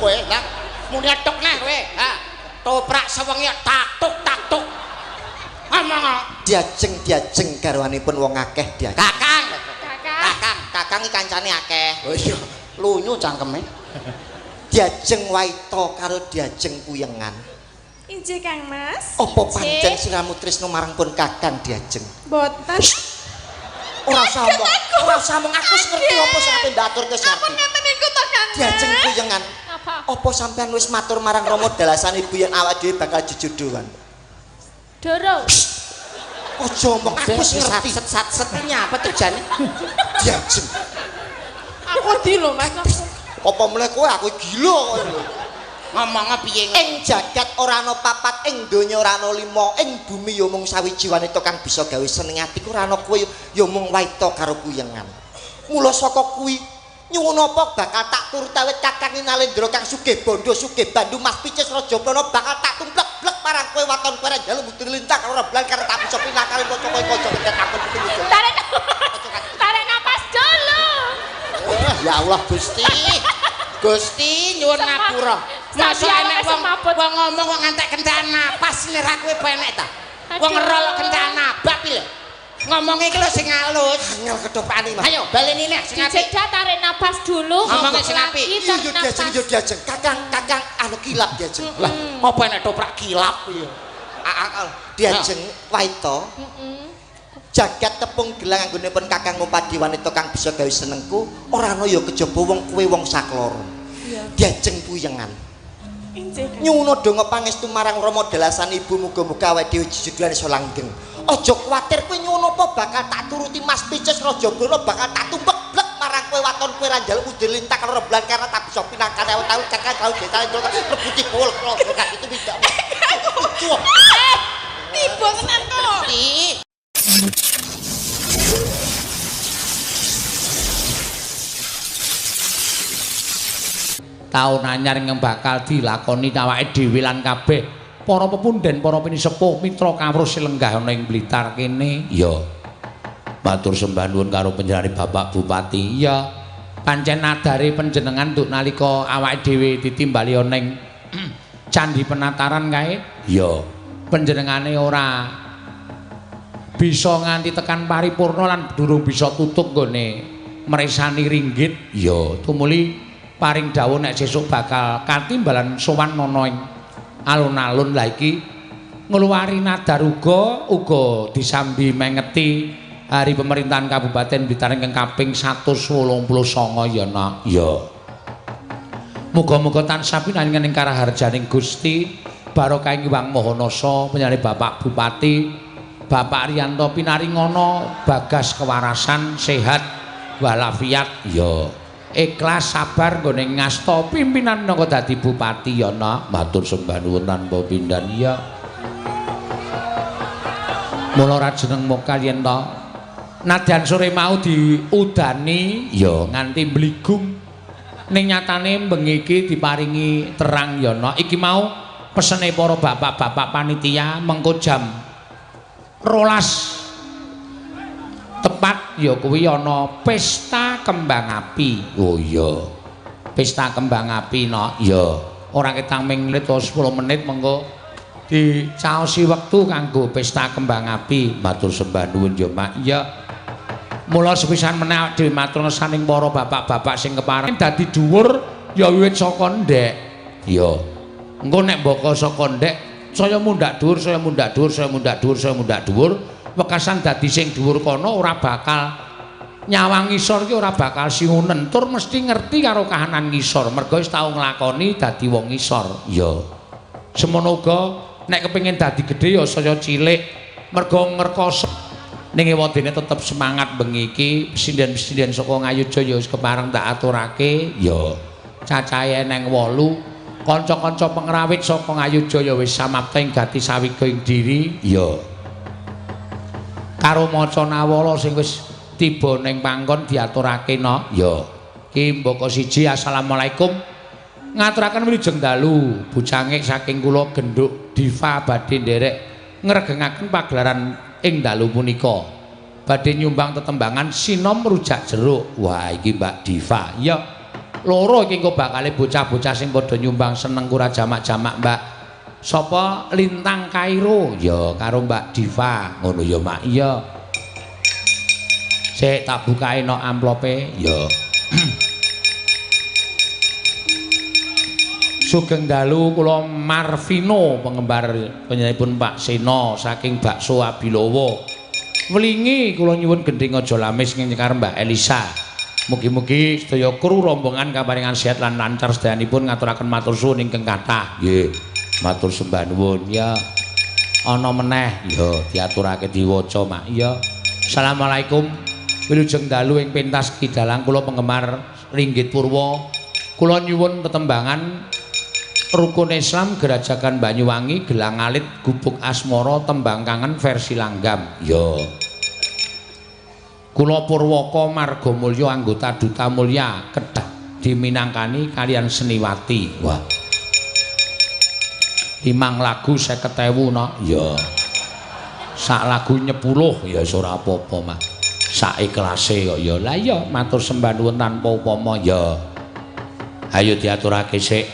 kowe. Lah muni tok neh kowe. Ha. Toprak sewengi tak tuk tak tuk. Ngomong Diajeng-diajeng garwanipun wong akeh diajeng. Kakang. Kakang. Kakang, kakang iki kancane akeh. Oh iya. Lunyu cangkeme. Diajeng waita karo diajeng kuyengan. Injih Kang Mas. Apa pancen sliramu tresno marang pun Kakang diajeng? Boten. Ora usah omong, ora usah omong, aku wis ngerti apa sing ape ndaturke Apa Sarti. ngeten niku to Kang Mas? Diajeng kuyengan. Apa? Apa sampean wis matur marang Rama dalasan ibu yen awak dhewe bakal jejodohan? Doro. Aja omong, aku wis ngerti. Satset-satset iki nyapa tuh jane? Diajeng. Aku di lho Mas. Apa meneh kowe aku gila kok lho. Ngomong piye ngono? Ing jagat ora ana papat, ing donya ora ana lima, ing bumi ya mung sawiji wanita kang bisa gawe seneng atiku ora ana kowe ya mung waita karo kuyengan. Mula saka kuwi nyuwun apa bakal tak turut awit Kakang Nalendra kang sugih bondo sugih bandu Mas Picis Raja Prana bakal tak tumplek-blek marang kowe waton kowe njaluk mudhun lintang karo blan karo tak bisa pinakal maca kowe kaca ketet aku pitu. Tarik. Tarik napas dulu. Ya Allah Gusti. Gusti nyuwun ngapura. Masa enek wong wong ngomong kok ngantek kentekan napas lho ra kowe penek ta? Wong ngerol kentekan nabak iki lho. Ngomong iki lho sing halus. Angel ketopane Mas. Ayo baleni nek sing apik. Dijeda tarik napas dulu. Ngomongnya sing apik. Iya yo diajeng yo diajeng. Kakang kakang anu kilap diajeng. Lah apa enek toprak kilap iya. Diajeng waita. Jagat tepung gelang anggonipun Kakang Mupadi wanita kang bisa gawe senengku ora ana ya kejaba wong kowe wong sakloro. Diajeng puyengan. Nyuwun donga pangestu marang Rama dalasan ibu muga-muga awake dhewe jejodohan iso langgeng. Aja kuwatir kowe nyuwun apa bakal tak turuti Mas Picis Raja Brana bakal tak tumpek blek marang kowe waton kowe ra njaluk udir lintang karo rembulan karena tak bisa pinangkane awet taun kakang kau desa rebuti bol kok itu tidak. Tiba tenan kok. Taun anyar ingkang bakal dilakoni awake dhewe lan kabeh para pepundhen, para pinisepuh, mitra kawruh sing lenggah ana ing Blitar kene. Ya. Matur sembah nuwun karo panjenengane Bapak Bupati. Ya. Pancen nadare panjenengan nduk nalika awake dhewe ditimbali ana ing Candhi Penataran kae. Ya. Panjenengane ora bisa nganti tekan paripurna lan durung bisa tutup nggone mresani ringgit. Ya, tumuli paring dawuh nek sesuk bakal katimbalan sowan ana ing alun-alun. Lah iki ngluwari nadar uga uga disambi mengeti hari pemerintahan Kabupaten Blitar ingkang kaping 189 ya nak. Ya. Muga-muga tansah pinangan ing karaharjaning Gusti barokah ing Hyang Maha Nasa panjenengane Bapak Bupati Bapak Riyanto pinaringana bagas kewarasan sehat walafiat. Ya. Ikhlas sabar nggone ngasta pimpinan minangka dadi bupati ya nak. Matur sembah nuwun tanpa pindhan. Ya. Mula ra jeneng mokal yen to nadyan sore mau diudani ya nganti mbligung ning nyatane bengi iki diparingi terang ya nak. Iki mau pesene para bapak-bapak panitia mengko jam 12 tepat ya kuwi ana pesta kembang api. Oh iya. Pesta kembang api no. Ya. Ora ketang ming 10 menit mengko dicaosi wektu kanggo pesta kembang api. Matur sembah nuwun ya Mak. Ya. Mula sepisan meneh awake dhewe matur saning para bapak-bapak sing kepareng dadi dhuwur ya wiwit saka ndek. Ya. Engko nek mboko saka ndek saya mundhak dhuwur, saya mundhak dhuwur, saya mundhak dhuwur, saya mundhak dhuwur. Wekasan dadi sing dhuwur kono ora bakal nyawang ngisor ki ora bakal siunen tur mesti ngerti karo kahanan ngisor mergo wis tau nglakoni dadi wong ngisor. Ya. Semono uga nek kepengin dadi gedhe ya saya cilik mergo ngrekoso ning ewadene tetep semangat bengi iki sinden-sinden saka Ngayogya ya wis kepareng tak aturake. Ya. Cacahe eneng 8 kanca-kanca pengrawit saka Ngayogya ya wis samapta ing gati sawiga ing diri. Ya. Karo maca nawala sing wis tiba ning panggon diaturake no. Ya. Ki mbaka siji assalamualaikum ngaturaken wilujeng dalu bucangik saking kula Genduk Diva badhe nderek ngregengaken pagelaran ing dalu punika. Badhe nyumbang tetembangan sinom rujak jeruk. Wah iki Mbak Diva. Ya. Loro iki engko bakale bocah-bocah sing padha nyumbang seneng ora jamak-jamak Mbak. Sapa Lintang Kairo? Ya karo Mbak Diva. Ngono ya Mak. Iya. Sik tak bukae nok amplope. Ya. Sugeng dalu kula Marvino penggemar panjenenganipun Pak Seno saking Bakso Abilowo. Wlingi kula nyuwun gendhing aja lamis nyekar Mbak Elisa. Mugi-mugi sedaya kru rombongan kaparingan sehat lan lancar sedayanipun ngaturaken matur suwun ingkang kathah. Nggih, matur sembah nuwun. Ya. Ana meneh ya diaturake diwaca Mak. Ya. Assalamualaikum. Wilujeng dalu ing pentas kidalang kula penggemar Ringgit Purwa. Kula nyuwun tetembangan Rukun Islam Gerajakan Banyuwangi Gelang Alit Gubuk Asmara tembang kangen versi langgam. Ya. Kula Purwaka Marga Mulya anggota Duta Mulya Kedah diminangkani kalian Seniwati. Wah. 5 lagu 50.000 no. Ya. Sak lagu 10 ya wis ora apa-apa, Mas. Sak ikhlase kok ya. Lah iya matur sembah nuwun tanpa upama ya. Ayo diaturake sik.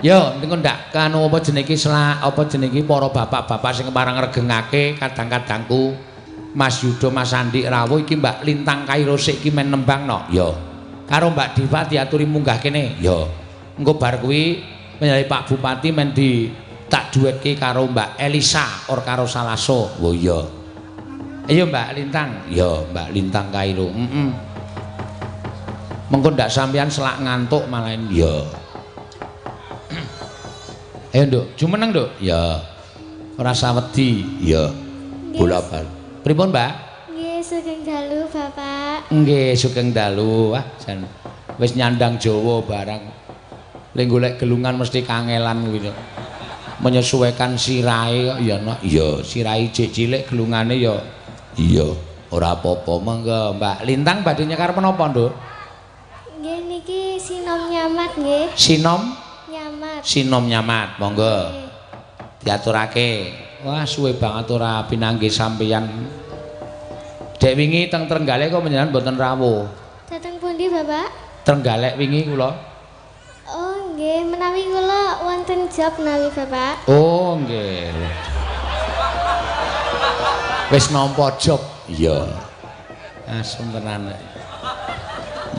Yo, niku ndak kanu apa jenenge iki selak apa jenenge iki para bapak-bapak sing kepareng regengake kadang-kadangku Mas Yudo Mas Andi rawuh iki Mbak Lintang Kairo sik iki men nembang no. Yo. Karo Mbak Diva diaturi munggah kene. Yo. Engko bar kuwi menyali Pak Bupati men di tak duetke karo Mbak Elisa or karo Salaso. Oh iya. Ayo Mbak Lintang. Yo, Mbak Lintang Kairo. Heeh. Mengko ndak sampean selak ngantuk malahin. Yo. Ayo nduk, jumeneng nduk. Ya. Ora usah wedi. Ya. Bola-bal. Pripun, Mbak? Nggih, sugeng dalu, Bapak. Nggih, sugeng dalu. Wah, jan wis nyandang Jawa barang. Lek golek gelungan mesti kangelan kuwi. Menyesuaikan sirahe kok ya nok. Iya, sirahe jek cilik gelungane ya. Iya, ora apa-apa. Monggo, Mbak Lintang badhe nyekar menapa, Nduk? Nggih niki sinom nyamat nggih. Sinom nyamat. Sinom nyamat, monggo. Diaturake. Wah, suwe banget ora pinanggih sampeyan. Dek wingi teng Trenggalek kok panjenengan mboten rawuh. Dateng pundi, Bapak? Trenggalek wingi kula. Oh, nggih, menawi kula wonten job menawi Bapak. Oh, nggih. Wis nampa job. Iya. Asem tenan.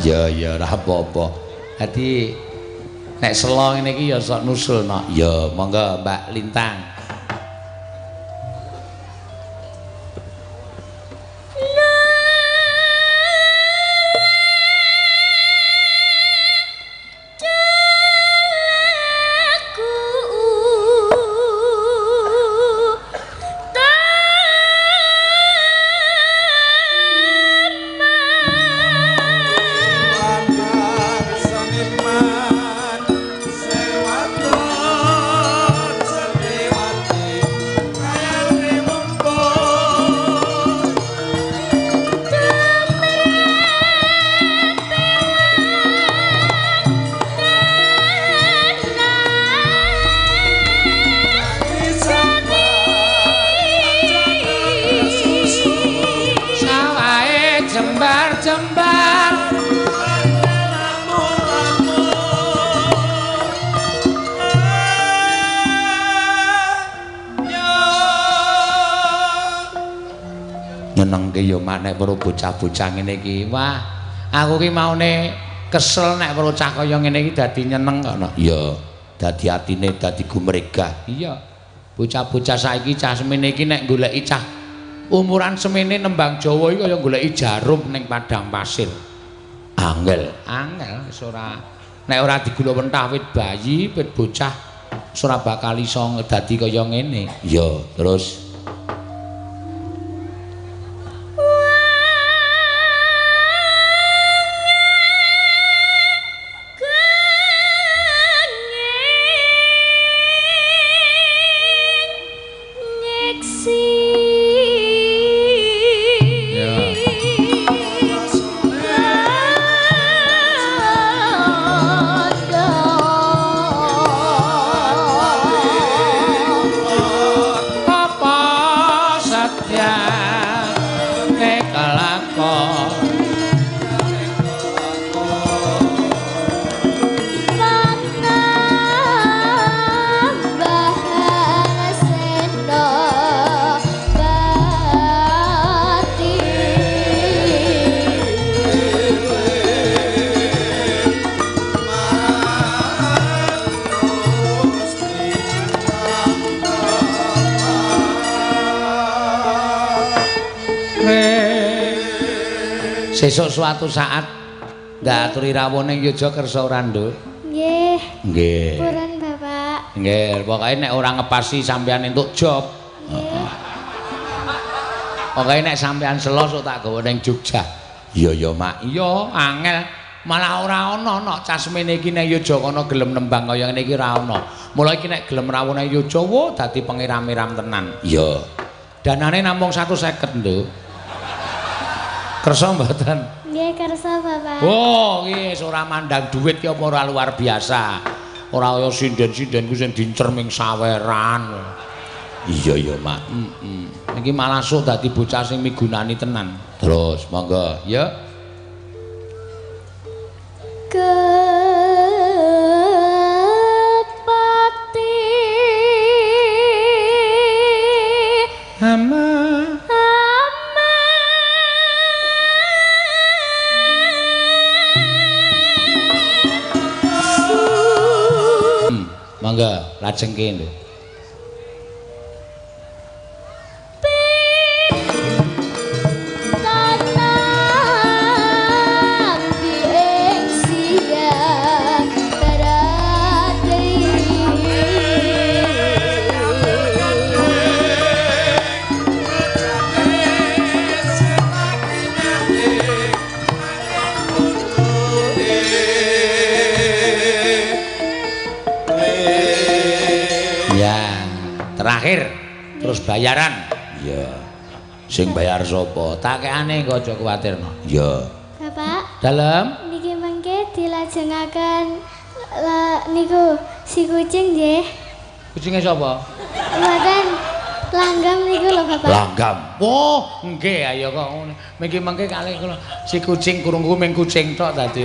Ya, ya ora apa-apa. Dadi nek selo ngene iki ya sok nusul nok. Ya, monggo Mbak Lintang. Jembar-jembar nyenengke ya mak nek weruh bocah-bocah ngene iki. Wah, aku ki maune kesel nek weruh cah kaya ngene iki dadi nyeneng kok. Iya, dadi atine dadi gumregah. Iya. Bocah-bocah saiki cah semene iki nek goleki cah umuran semene nembang Jawa iki kaya goleki jarum ning padang pasir. Angel, angel wis ora nek ora digula wentah wit bayi, wit bocah wis ora bakal iso dadi kaya ngene. Iya, terus Sesuk suatu saat ndak aturi rawuh ning Yogya kersa ora, Nduk? Nggih. Nggih. Purun, Bapak. Nggih, pokoke nek ora ngepasi sampean entuk job. Nggih. Pokoke nek sampean selo sok tak gawa ning Jogja. Iya ya, Mak. Iya, angel. Malah ora ana nok casmene iki ning Yogya kono gelem nembang kaya ngene iki ora ana. Mula iki nek gelem rawuh ning Yogya wo dadi pengiram-iram tenan. Iya. Danane namung 150, Nduk. Kersa mboten? Nggih, kersa, Bapak. Oh, iki wis ora mandang duit ki apa ora luar biasa. Ora kaya sinden-sinden ku sing dincer ming saweran. Iya ya, Mak. Heeh. Iki malah sok dadi bocah sing migunani tenan. Terus, monggo, ya. Kepati Ama monggo lajengke, Nduk. Terakhir terus bayaran. Iya. Sing bayar sapa? Takekane kok aja kuwatirno. Iya. Bapak. Dalem niki mangke dilajengaken niku si kucing nggih. Kucinge sapa? Mboten. Langgam niku lho, Bapak. Langgam. Oh, nggih ayo kok ngono. Miki mangke kalih kula si kucing kurungku ming kucing tok dadi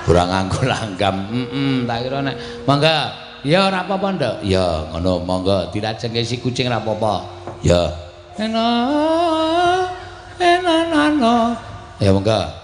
ora nganggo langgam. Heeh, tak kira nek mangga. Ya ora apa-apa, Nduk. Ya ngono, monggo dilajengke si kucing ora apa-apa. Ya. Ena ena nano. Ya monggo.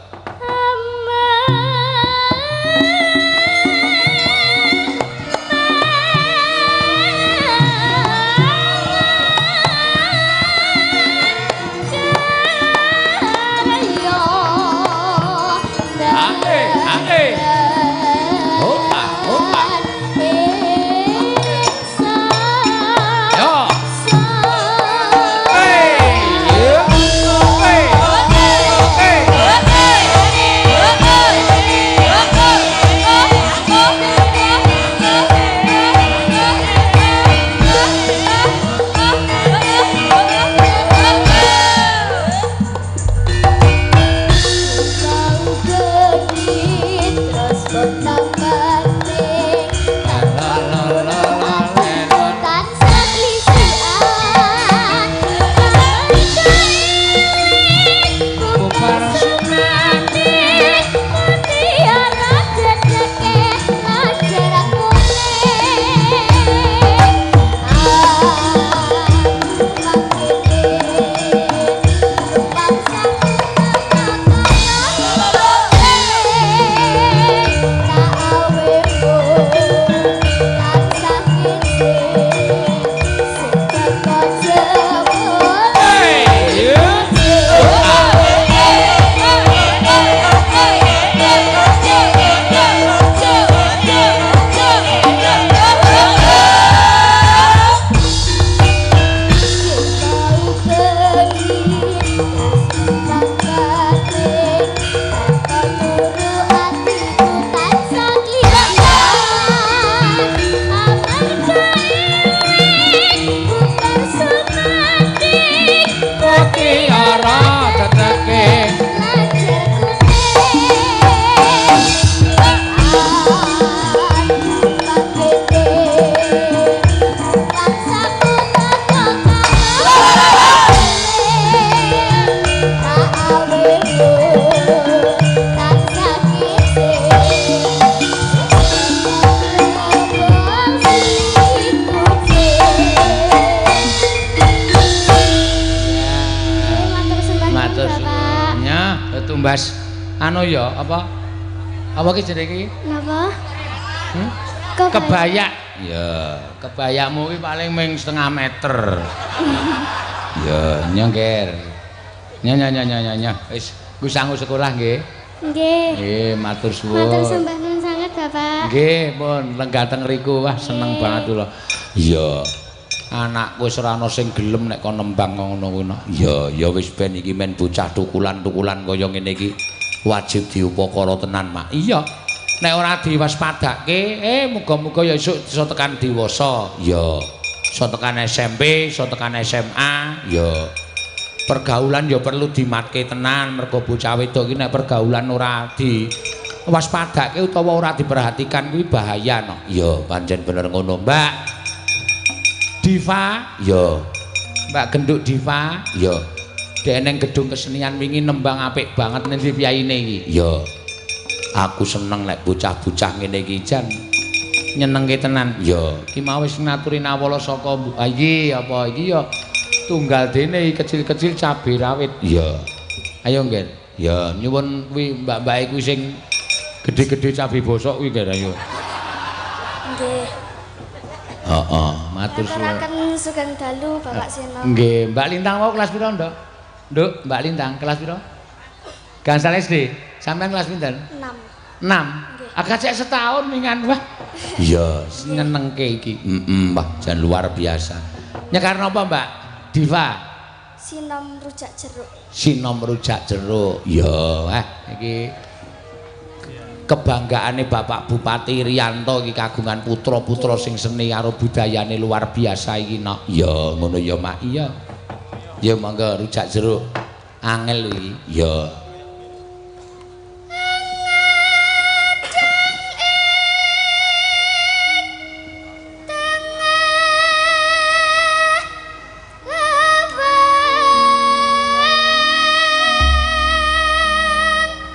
Tumbas anu ya apa? Apa ki jenenge iki? Napa? Kebayak. Ya, kebayakmu ki paling ming setengah meter. Ya, nyengker. Nya nya nya nya nya. Wis. Nggo sangu sekolah nggih. Nggih. Nggih, matur suwun. Matur sembah nuwun sanget, Bapak. Nggih, pun lenggah teng riku. Wah, seneng banget kula. Iya. Anakku wis ora ana sing gelem nek kon nembang ngono kuwi. Iya, ya wis ben iki men bocah tukulan-tukulan kaya ngene iki wajib diupakara tenan, Mak. Iya. Nek ora diwaspadake, muga-muga ya esuk iso tekan dewasa. Iya. Iso tekan SMP, iso tekan SMA. Iya. Pergaulan ya perlu dimatke tenan mergo bocah wedok iki nek pergaulan ora diwaspadake utawa ora diperhatikan kuwi bahaya no. Iya, pancen bener ngono, Mbak. Diva, iya. Mbak Genduk Diva, iya. Dek neng gedung kesenian wingi nembang apik banget ning piyayine iki. Iya. Aku seneng nek bocah-bocah ngene iki jan nyenengke tenan. Iya, iki mau wis ngaturi nawala saka iki apa iki ya tunggal dene kecil-kecil cabe rawit. Iya. Ayo, Ngger. Ya, nyuwun kuwi mbak-mbake kuwi sing gedhe-gedhe cabe bosok kuwi, Ngger, ayo. Nggih. Heeh, matur suwun. Ngaturaken sugeng dalu Bapak Seno. Nggih, Mbak Lintang wau kelas pira, Nduk? Nduk, Mbak Lintang kelas pira? Gangsal SD. Sampeyan kelas pinten? 6. 6. Agak cek setahun mingan, wah. Iya, nyenengke iki. Heeh, wah, jan luar biasa. Nyekar napa, Mbak? Diva. Sinom rujak jeruk. Sinom rujak jeruk. Iya, wah iki kebanggaane Bapak Bupati Rianto iki kagungan putra-putra sing seni karo budayane luar biasa iki nok. Iya, ngono ya, Mak. Iya. Ya monggo rujak jeruk. Angel iki. Iya.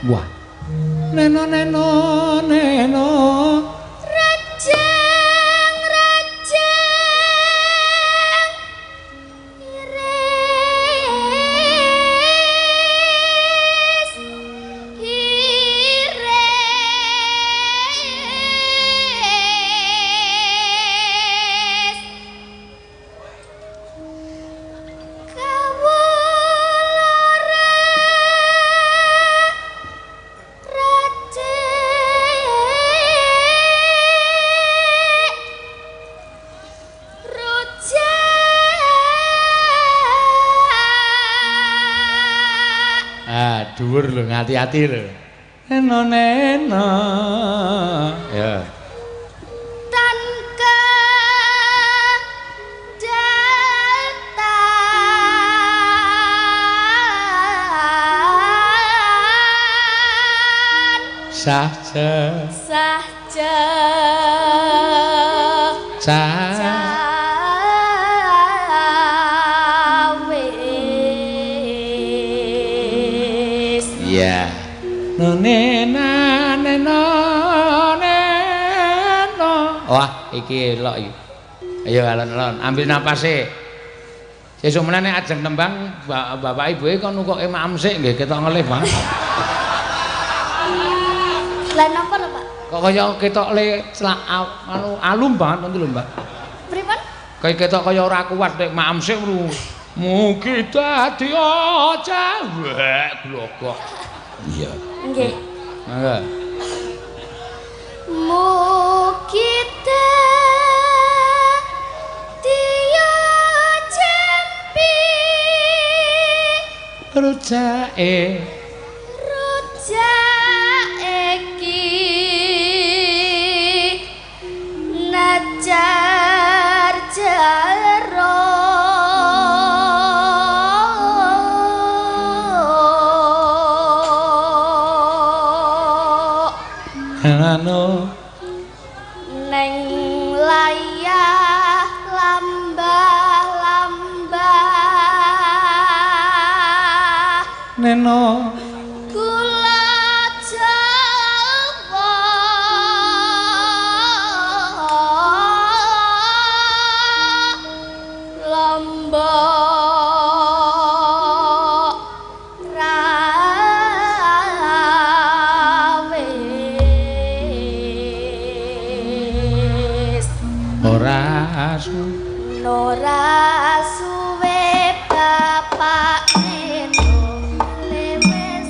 Wah. Neno neno neno rajang rajang iris iris kawula Ah, dhuwur lho, ngati-ati lho. Neno neno. Ya. Tan kedatan Sahja sahja cah cawis. Iya. Nena neno neno. Wah, iki elok iki. Ayo alon-alon, ambil napas sik. Sesuk meneh nek ajeng nembang bapak ibuke kon nukoke maem sik nggih ketok ngelih banget. Lah napa lho, Pak? Kok kaya ketok le celak anu alum banget ngono lho, Mbak. Pripun? Kaya ketok kaya ora kuat nek maem sik mru. Mugi dadi aja wek glogok. Iya. Nggih. Mangga. Mugi dadi jampi Rujake rujak iki najar jero anu neng layah lambah lambah neno gula Jawa Lombok Rawis ora su Ora suwe bapak neno wis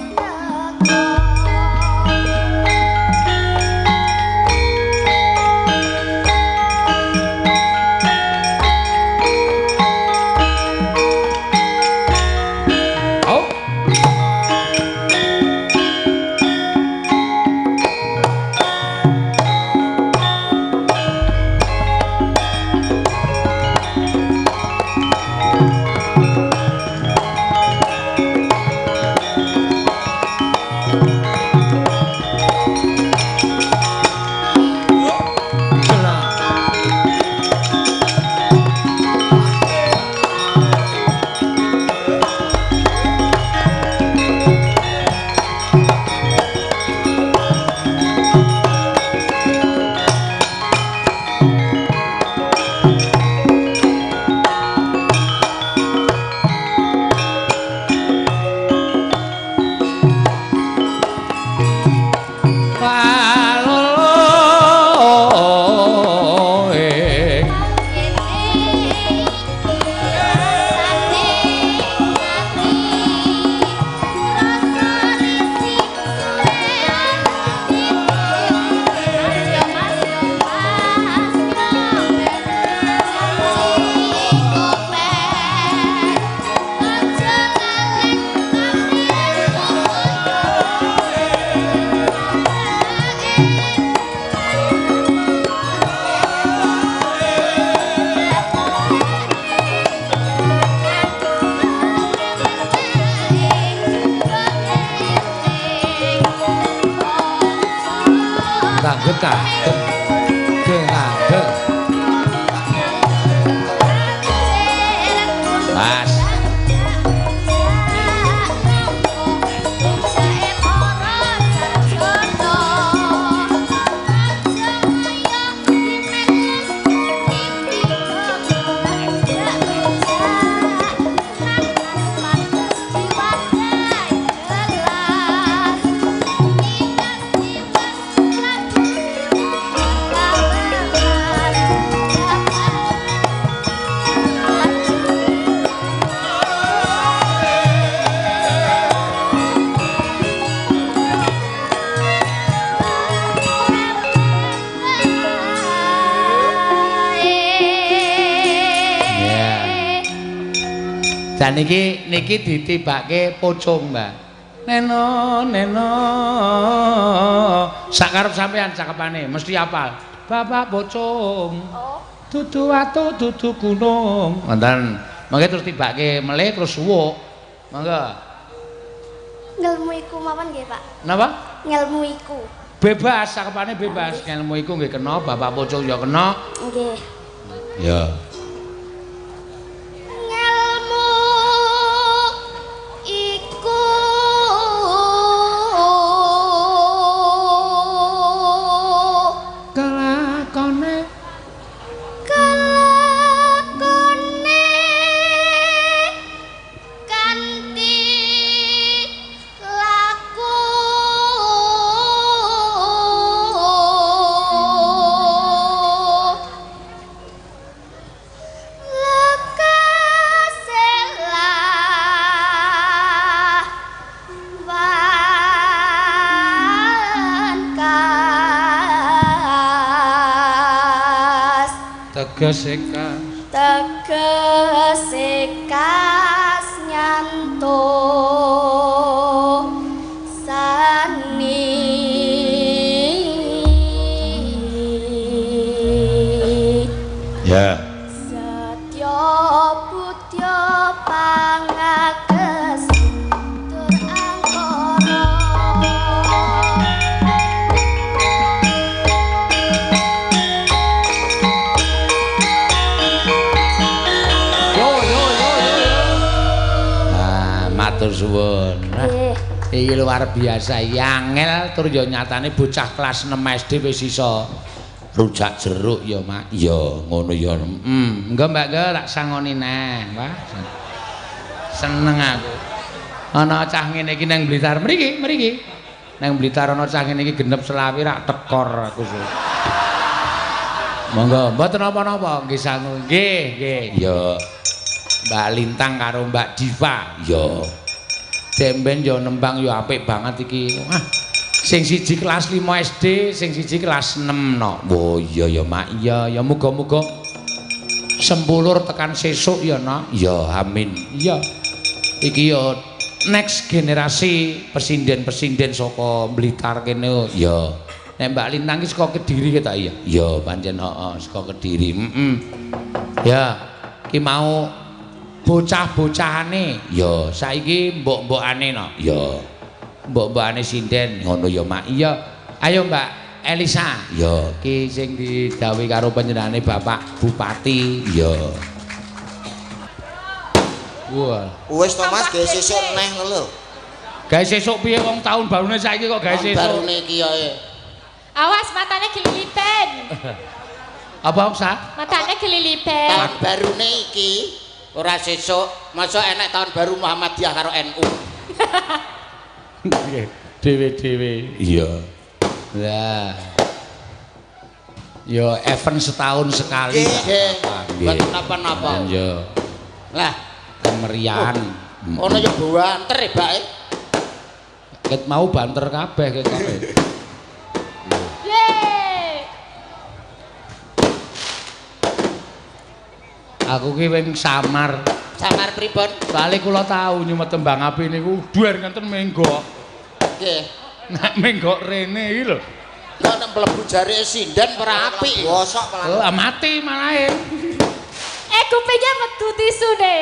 Mas. Dan niki niki ditibake pocong, Mbak. Neno neno sakarep sampean cakepane mesti apal. Bapak pocong. Dudu watu dudu gunung. Wonten. Mangke terus tibake melih terus suwuk. Monggo. Ngelmu iku mawon nggih, Pak. Napa? Ngelmu iku. Bebas, cakepane bebas. Ngelmu iku nggih kena, bapak pocong ya kena. Nggih. Ya. Tegese kas, tegese kas nyanto sani. Ya. Setya budya pangakes tur angkara. Suwun. Iki luar biasa iki angel tur ya nyatane bocah kelas 6 SD wis iso rujak jeruk ya, Mak. Ya ngono ya. Engko Mbak Ge tak sangoni neh. Wah. Seneng aku. Ana cah ngene iki nang Blitar mriki, mriki. Nang Blitar ana cah ngene iki genep selawe rak tekor aku. Monggo, mboten napa-napa nggih sangu. Nggih, nggih. Ya. Mbak Lintang karo Mbak Diva. Ya. Demben ya nembang ya apik banget iki. Wah, sing siji kelas 5 SD, sing siji kelas 6 no. Oh iya ya, Mak. Iya, ya muga-muga sempulur tekan sesuk ya, Nak. Ya, amin. Iya. Iki ya next generasi pesinden-pesinden saka Blitar kene. Ya. Nek Mbak Lintang iki saka Kediri ketok iya. Ya, pancen heeh, saka Kediri. Heeh. Ya, iki mau Bocah-bocahane ya saiki mbok-mbokane no. Ya. Mbok-mbokane sinden ngono ya, Mak. Iya. Ayo Mbak Elisa. Ya, iki sing didhawuhi karo panjenengane Bapak Bupati. Ya. Wah. Wis to Mas, gawe sesuk neh ngono lho. Gawe sesuk piye wong taun barune saiki kok gawe sesuk. Barune iki ya. Awas matane kelilipen. Apa Oksa? Matane kelilipen. Taun barune iki ora sesuk, masa enek tahun baru Muhammadiyah karo NU. Nggih, dhewe-dhewe. Iya. Lah. Ya event setahun sekali. Nggih. Mboten napa-napa. Iya. Lah, kemeriahan. Ono ya banter e, Mbak. Ket mau banter kabeh ketoke. Yeay. Aku ki wing samar. Samar pripun? Soale kula tau nyumet tembang api niku dhuwur ngenten menggok. Nggih. Nek menggok rene iki lho. Kok nek mlebu jarike sinden ora apik. Bosok malah. Oh, mati malahe. Kupingnya metu tisune.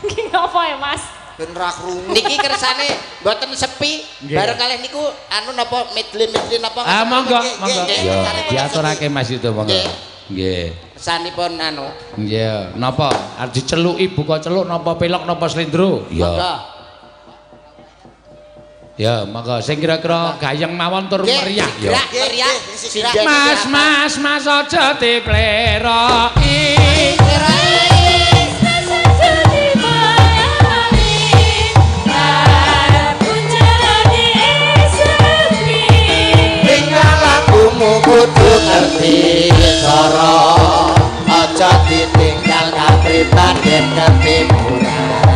Iki ngopo ya, Mas? Ben ra krungu. Niki kersane mboten sepi. Bareng kalih niku anu napa medley-medley napa? Ah, monggo, monggo. Ya, diaturake Mas itu monggo. Nggih. Kesanipun anu. Nggih, napa? Arep diceluki buka celuk napa pelok napa slendro? Ya. Monggo. Ya, monggo sing kira-kira gayeng mawon tur meriah ya. Meriah. Mas, mas, mas aja dipleroki. Kudu ngerti cara aja ditinggal kapribaden ketimuran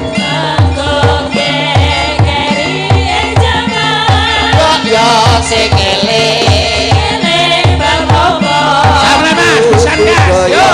kanggo gegeri ing jaman kok yo sing eling eling bab apa sampe Mas pisan gas yo.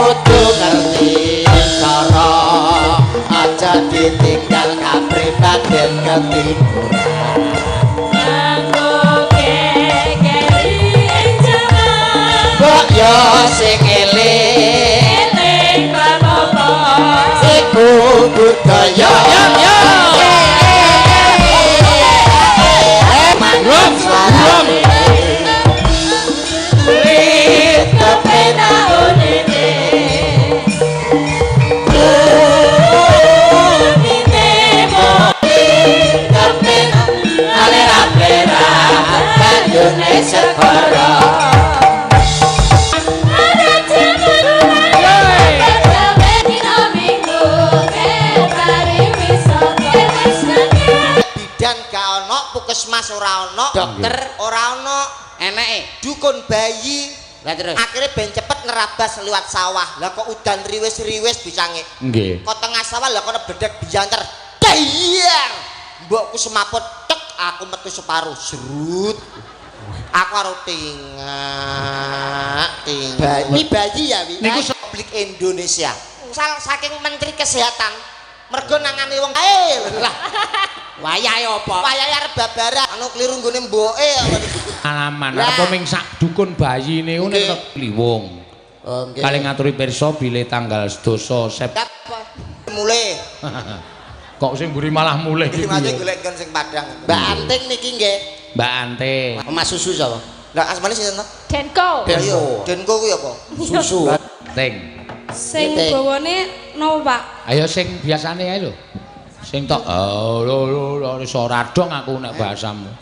Kudu ngerti cara aja ditinggal kapribaden ketimuran kanggo gegeri ing jaman kok yo sing eling eling bab apa iku budaya. Yo yo. Rum rum. Bidan gak ono, puskesmas ora ono, Dokter ora ono, eneke dukun bayi. Lah terus akhirnya ben cepet nerabas liwat sawah. Lah kok udan riwis-riwis bisange. Nggih. Kok tengah sawah lah kono bledek bianter. Dayar. Mbokku semaput tek aku metu separuh serut. Aku karo tingak tingak. Ini bayi ya wi. Niku Republik Indonesia. Sal saking Menteri Kesehatan mergo nangani wong ae lah. Wayahe apa? Wayahe arep babaran anu kliru nggone mboke. Alaman arep ming sak dukun bayi niku nek Kliwong. Oh nggih. Paling ngaturi pirsa bilih tanggal 7 September. Mulih. Kok sing mburi malah mulih iki. Iki golek nggon sing padang. Mbak Anting niki nggih. Mbak Anting. Mas susu sapa? Lah asmane sinten to? Denko. Denko. Denko kuwi apa? Susu. Ting. Sing bawane napa, Pak? Ayo sing biasane ae lho. Sing tok oh lho lho lho iso ora dong aku nek bahasamu.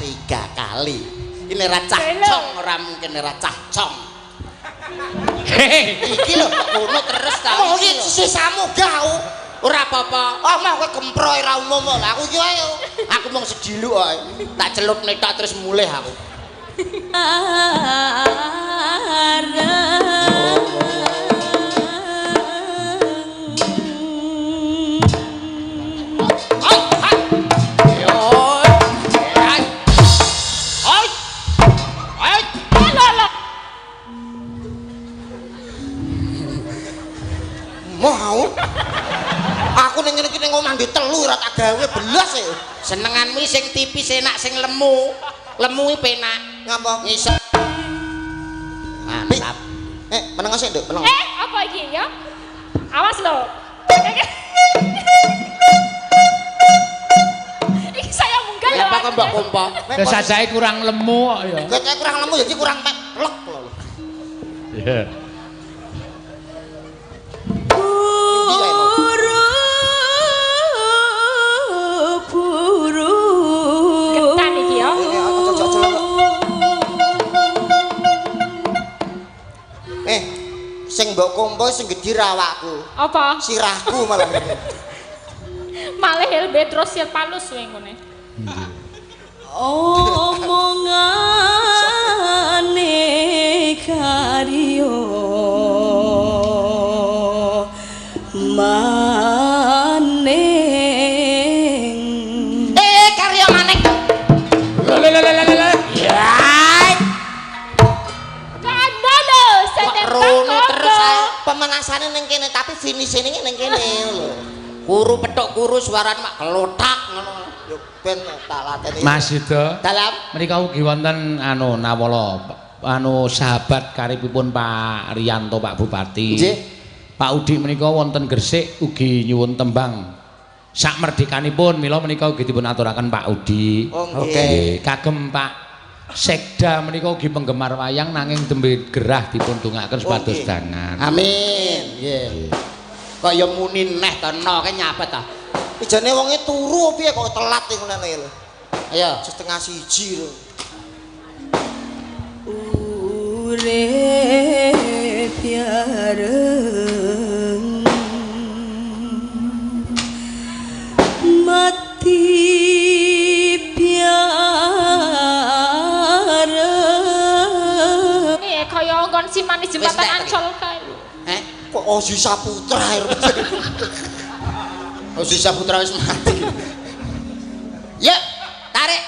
Tiga kali. Ini ra cah cong, ora mungkin ra cah cong. Iki lho kono terus ta. Oh iki sisamu gak aku. Ora apa-apa. Ah mah kowe gemproy ra umum kok. Lah aku iki ae. Aku mung sediluk kok. Tak celupne tok terus mulih aku. Hai, hai. Yo. Hai. Hai. Hai. Lho lho. Mau. Aku ning ngene iki ning omah ndek telu ora tak gawe belas e. Senenganmu sing tipis enak sing lemu. Lemu iki penak. Ngapa? Ngisep. Mantap. Meneng sik, Nduk, meneng. Apa iki ya? Awas lho. Iki saya munggah lho. Apa kok mbok kompo? Lah sajae kurang lemu kok ya. Ketoke kurang lemu jadi kurang plek lho. Iya. Buru Ketan iki ya. Sing mbok kompo sing gedhi ra awakku. Apa? Sirahku malah. Malih helbe terus sir palus kowe ngene. Omongane karyo maning. Karyo maning. Lho lho lho lho lho. Kandha lho, Kok rono terus ae. Pemenasane ning kene tapi finishing ning kene lho. Kuru petuk kuru suarane mak kelotak ngono. Yo ben tak lateni. Mas Yuda, Dalam menika ugi wonten anu nawala anu sahabat karibipun Pak Riyanto Pak Bupati. Nggih. Pak Udik menika wonten Gresik ugi nyuwun tembang sak merdekanipun mila menika ugi dipun aturaken Pak Udik. Oh nggih. Oke. Nggih, kagem Pak Sekda menika ugi penggemar wayang nanging tembe gerah dipun dongaaken supados nggih. dangan. Amin. Nggih. Kok ya muni neh to no kae nyapa ta? Ijane wonge turu piye kok telat iku ngene lho. Ayo. 12:30 lho. Urip bareng mati bareng. Ini kaya nggon si manis jembatan Wis, tek, Ancol kae lho. Eh, Kok Ozi Saputra ae. Ozi Saputra wis mati. Ya, tarik.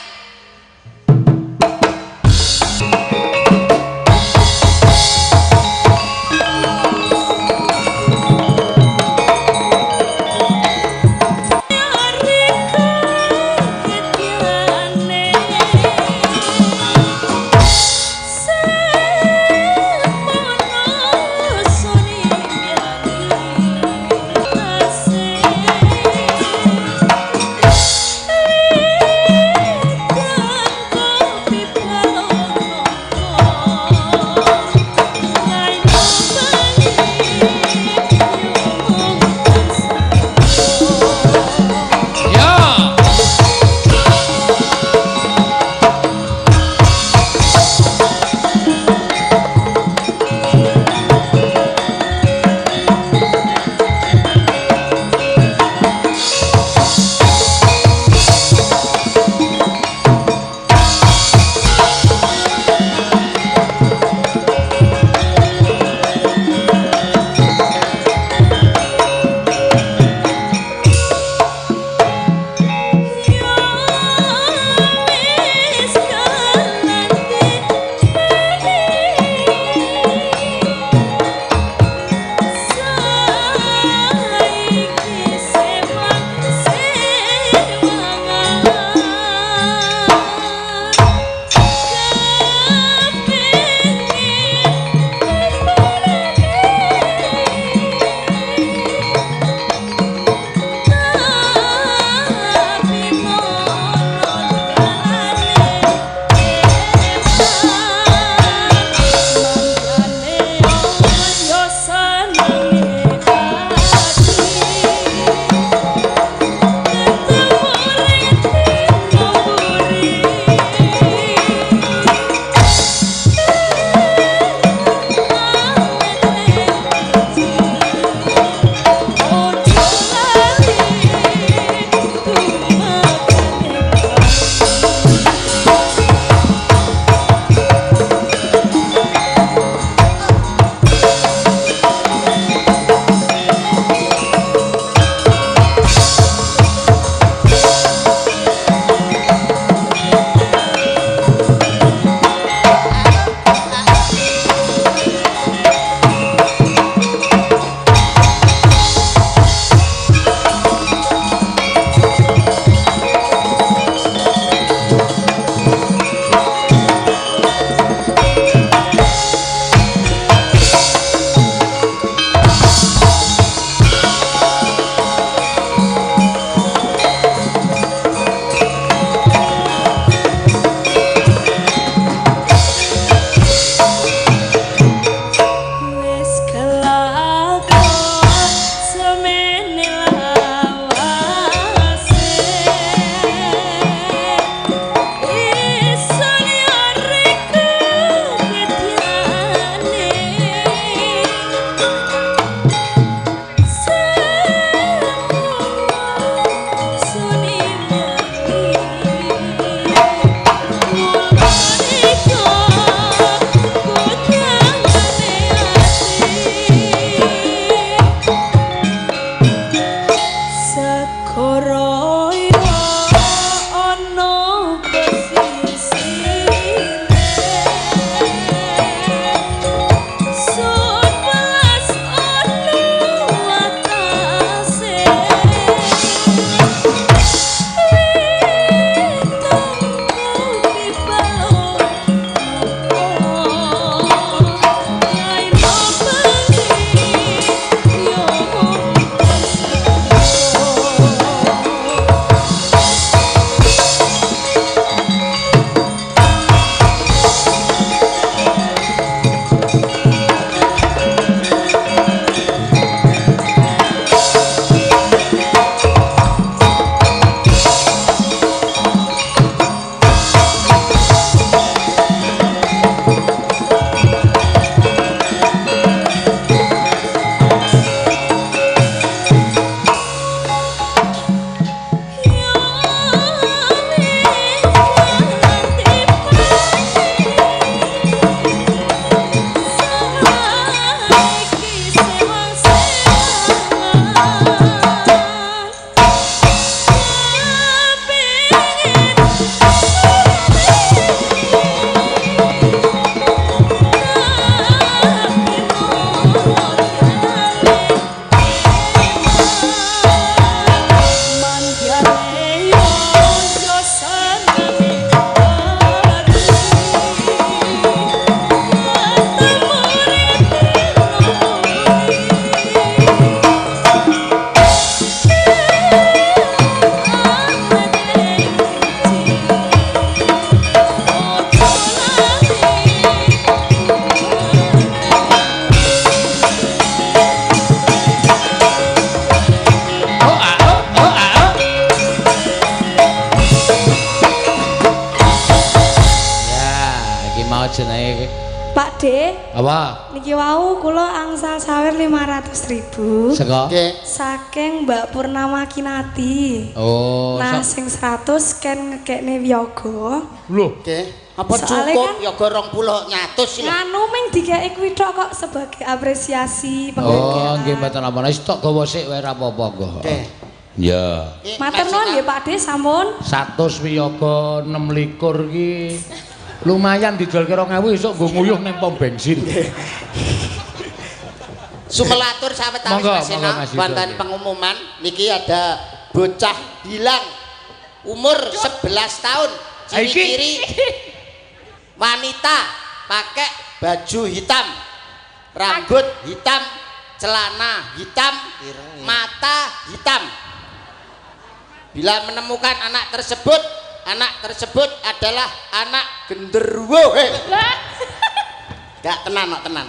Apa? Niki wau kula angsal sawer 500.000. Saka? Nggih. Saking Mbak Purnama Kinati. Oh, Nah, sing 100 ken ngekekne wiyaga. Lho, Nggih. Apa Soale cukup kan- ya 20 nyatus lho. Nganu ming dikeki kuwi tok kok sebagai apresiasi penghargaan. Oh, nggih mboten napa-napa. Wis tok gawa sik wae ora apa-apa kok. Nggih. Ya. Matur nuwun nggih Pak De sampun. 100 wiyaga 26 iki lumayan didol 2000 esuk nggo nguyuh ning pom bensin. Sumelatur sawetawis Monggo, Mas Seno monggo, Mas Yudo, wonten nggih. pengumuman niki ada bocah hilang umur 11 tahun Ah, iki? ciri-ciri wanita pakai baju hitam rambut hitam celana hitam mata hitam. Bila menemukan anak tersebut adalah anak genderuwo. Lah, Gak tenan kok tenan.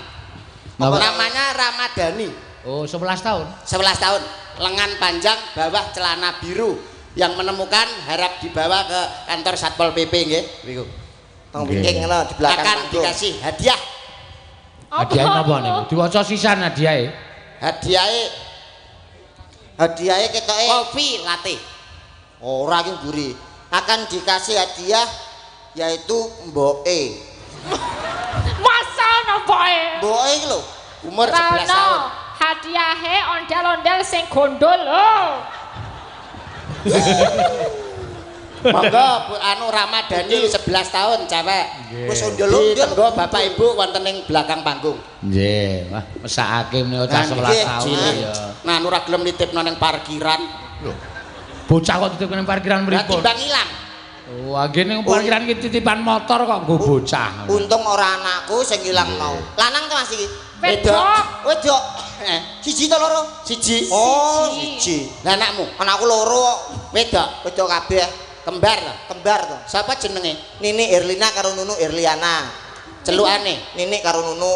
Napa? Namanya Ramadhani. Oh, 11 tahun. 11 tahun, lengan panjang, bawah celana biru. Yang menemukan harap dibawa ke kantor Satpol PP nggih. Niku. Tong wingking ngono di belakang Akan panggung. dikasih hadiah. Hadiah napa niku? Diwaca sisan hadiahe. Hadiahe Hadiahe ketoke kopi latte. ora ki mburi. Akan dikasih hadiah yaitu mboke. Masa ono poe? Mboke iki lho. Umur 11 tahun. Hadiahe ondel-ondel sing gondol lho. Monggo Bu anu Ramadhani 11 tahun cewek. Wis ondel-ondel. Ditenggo Bapak Ibu wonten ing belakang panggung. Nggih, wah mesakake menika cah 11 Nggih, tahun cilik. ya. Nah, anu ora gelem nitipno ning parkiran. Bocah kok titip ning parkiran Lah mripun. timbang ilang. Wah, nggih ning parkiran iki titipan motor kok nggo bocah. Untung ora anakku sing ilang mau. Lanang to Mas iki? Wedok. Wedok. Siji to loro? Siji. Oh, siji. Lah anakmu Anakku loro kok. wedok Wedok kabeh. kembar to. Kembar to. Sapa jenenge? Nini Erlina karo Nunu Erliana. Celukane. Nini karo Nunu.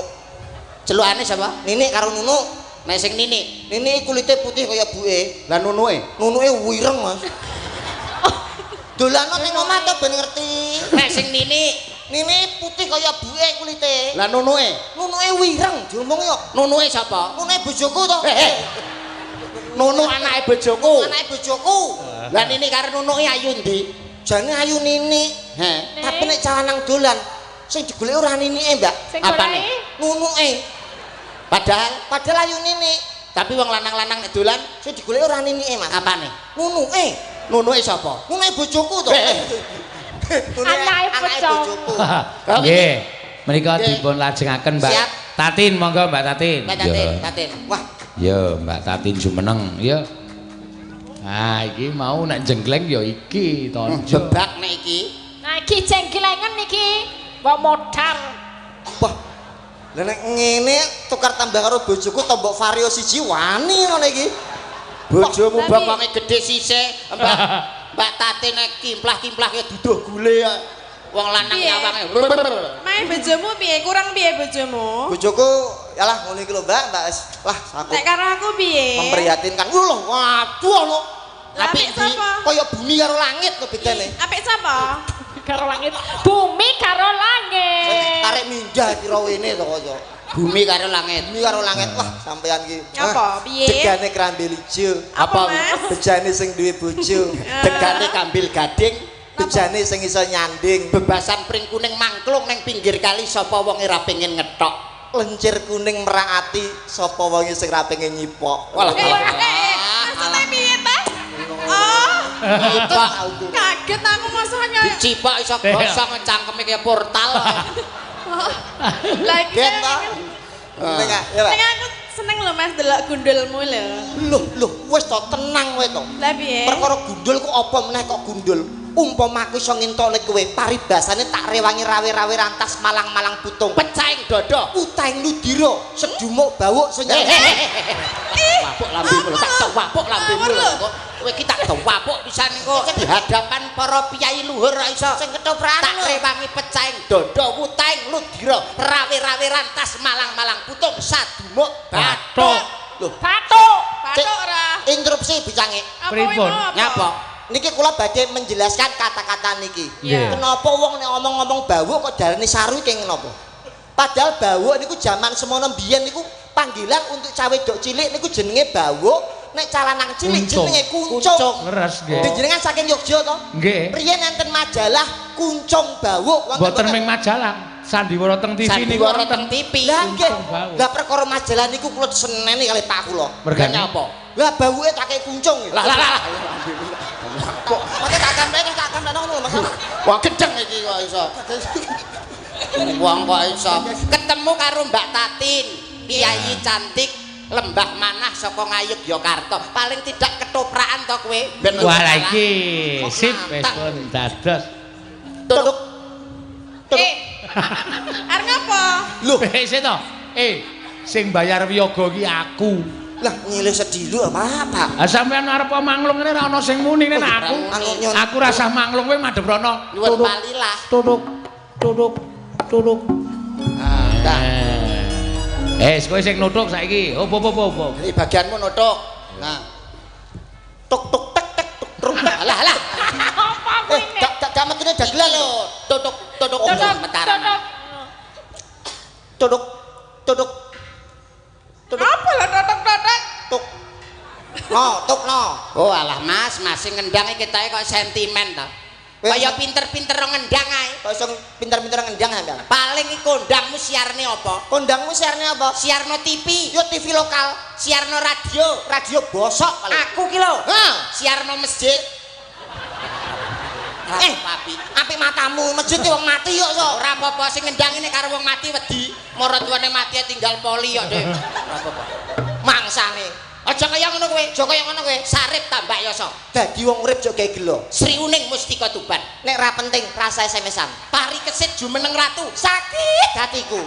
Celukane sapa? Nini karo Nunu. Nek sing Nini. Nini kulite putih kaya buke. Lah Nunuke. Nunuke wireng, Mas. Dolano ning omah to ben ngerti. Nek sing Nini, Nini putih kaya buke kulite. lah Nunuke. Nunuke wireng diomongi kok. Nunuke sapa? Nunuke bojoku to. Nunu anake bojoku. Anake bojoku. Lah Nini karo Nunuke ayu ndi? Jane ayu Nini. Heh. Tapi nek cah lanang dolan sing digoleki ora Ninike, Mbak. Sing Apane? goleki Nunuke. Padahal Padahal ayu Nini. tapi wong lanang-lanang nek dolan Sing digoleki ora Ninike, Mas. apane? Nunuke. Nunuke sapa? Nunuke bojoku to. Anake bojoku. Nggih. Menika Nggih. dipun lajengaken Mbak Siap. Tatin, monggo Mbak Tatin. Mbak Tatin, Tatin. Wah, Ya, Mbak Tatin jumeneng, ya. Ah, iki mau nek jenggleng ya iki tonjo. Bebak nek iki. Nah iki jengklengen iki. Mbok modar. wah. Lah nek ngene tukar tambah karo bojoku tombok vario siji wani ngono iki. Bojomu Tapi- bokonge gedhe sisih, Mbak. Mbak Tatin nek kimplah-kimplah kaya duduh gule ya. Wong lanang Piye? nyawange. Mae bojomu piye? Kurang piye bojomu? Bojoku yalah ngono iki lho, Mbak, Mbak. Lah aku Nek karo aku piye? memprihatinkan. Lho, waduh lho. Lah Apik apik sapa? Kaya bumi karo langit lho bedane. Apik sapa? Karo langit. Bumi karo langit. Tarik mindah pira wene to kaya. Bumi karo langit. Bumi karo langit. Wah, sampean iki. Apa? Piye? Degane krambil ijo. Apa, Mas? Bejane sing duwe bojo. Degane kambil gading, Bejane sing iso nyanding. bebasan pring kuning mangklung ning pinggir kali sapa wong ora pengen ngetok. Lencir kuning merak ati sapa wonge sing ra pengen nyipok. Walah. Maksudnya piye ta? Oh, Nyipok. kaget aku maksudnya. Dicipok iso gosong cangkeme kaya portal. Lah iki Gen to. Nek ya, Pak. Nek aku seneng lho Mas delok gundulmu lho. Loh, loh, wis to tenang kowe to. Lah piye? Perkara gundul ku apa meneh kok gundul? Umpama aku iso ngentokne kowe, paribasane tak rewangi rawe-rawe rantas malang-malang putung. Pecahing dada. Utahing ludira, sedumuk bawuk sing Wapuk lambemu lho, tak tewapuk lambemu lho. Kowe iki tak tewapuk pisan engko di hadapan para piyai luhur ora iso. Sing ketoprakan Tak rewangi pecahing dada, wutahing ludira, rawe-rawe rantas malang-malang putung sadumuk bathuk. Loh, Bathuk. Bathuk ora? interupsi bicange. Apa kuwi Pripun? mau apa? Nyapa? Niki kula badhe menjelaskan kata-kata niki. Nggih. Kenapa wong nek ngomong-ngomong bawuk kok darani saru iki kenapa? Padahal bawuk niku jaman semono biyen niku panggilan untuk cah wedok cilik niku jenenge bawuk, nek cah lanang cilik Kuncung. jenenge kuncung. Leres nggih. Jenengan saking Yogya to? Nggih. Riyen enten majalah Kuncung Bawuk wonten Mboten ming majalah, sandiwara teng TV niku Sandiwara wonten. teng TV. Lah nggih. Kuncung Bawuk. Lah perkara majalah niku kula seneni kali Pak kula. Mergane apa? Lah bawuke tak kei kuncung. Lah lah lah. Kok mate tak kamplek tak kamplek ngono lho Mas. Wah gedeng iki kok iso. Wong kok iso ketemu karo Mbak Tatin, piyayi cantik Lembah Manah saka Ngayogyakarta. Paling tidak ketoprakan to kowe. Ben Wah lah iki sip wis nantang. pun dados. Tutuk. Tutuk. Eh. Arep ngapa? Loh, Wis to. Sing bayar wiyaga iki aku. Lah nyilih sedilu apa, Pak? Ah sampean arep manglung ngene ora ana sing muni nek aku. Anu, Aku rasah manglung kowe madhep rono. Nyuwun palilah. Tutuk tutuk tutuk. Ah, dah. Kowe sing nutuk saiki. Op op op op. Jadi bagianmu nutuk. Nah. Tuk tuk tek tek tuk tuk tek. Alah alah. Apa kuwi Eh, gak gak gak metune dagelan lho. Tutuk tutuk Tutuk, metaran. tutuk. Tutuk tutuk tutuk Apa lho totok-totok? tuk. No, tuk no. Oh alah Mas, Mas sing ngendang iki ketoke kok sentimen to. Kaya pinter-pinter ngendang ae. Kok iso pinter-pinter ngendang sampean? Paling iki kondangmu siarne apa? Kondangmu siarne apa? Siarno TV, Yo TV lokal, siarno radio, radio bosok paling. Aku ki lho. Hah. Siarno masjid. Eh, Papi. Apik matamu, masjid wong mati kok iso. Ora apa-apa sing ngendang ini karo wong mati wedi. Maratuwane mati tinggal poli kok, Dik. Ora apa-apa. Mangsane. Aja kaya ngono kowe. Aja kaya ngono kowe. Sarip tambak yasa. Dadi wong urip aja gawe gelo. Sri Uning Mustika Tuban. Nek ra penting rasa SMS-an. Pari kesit jumeneng ratu. Sakit hatiku.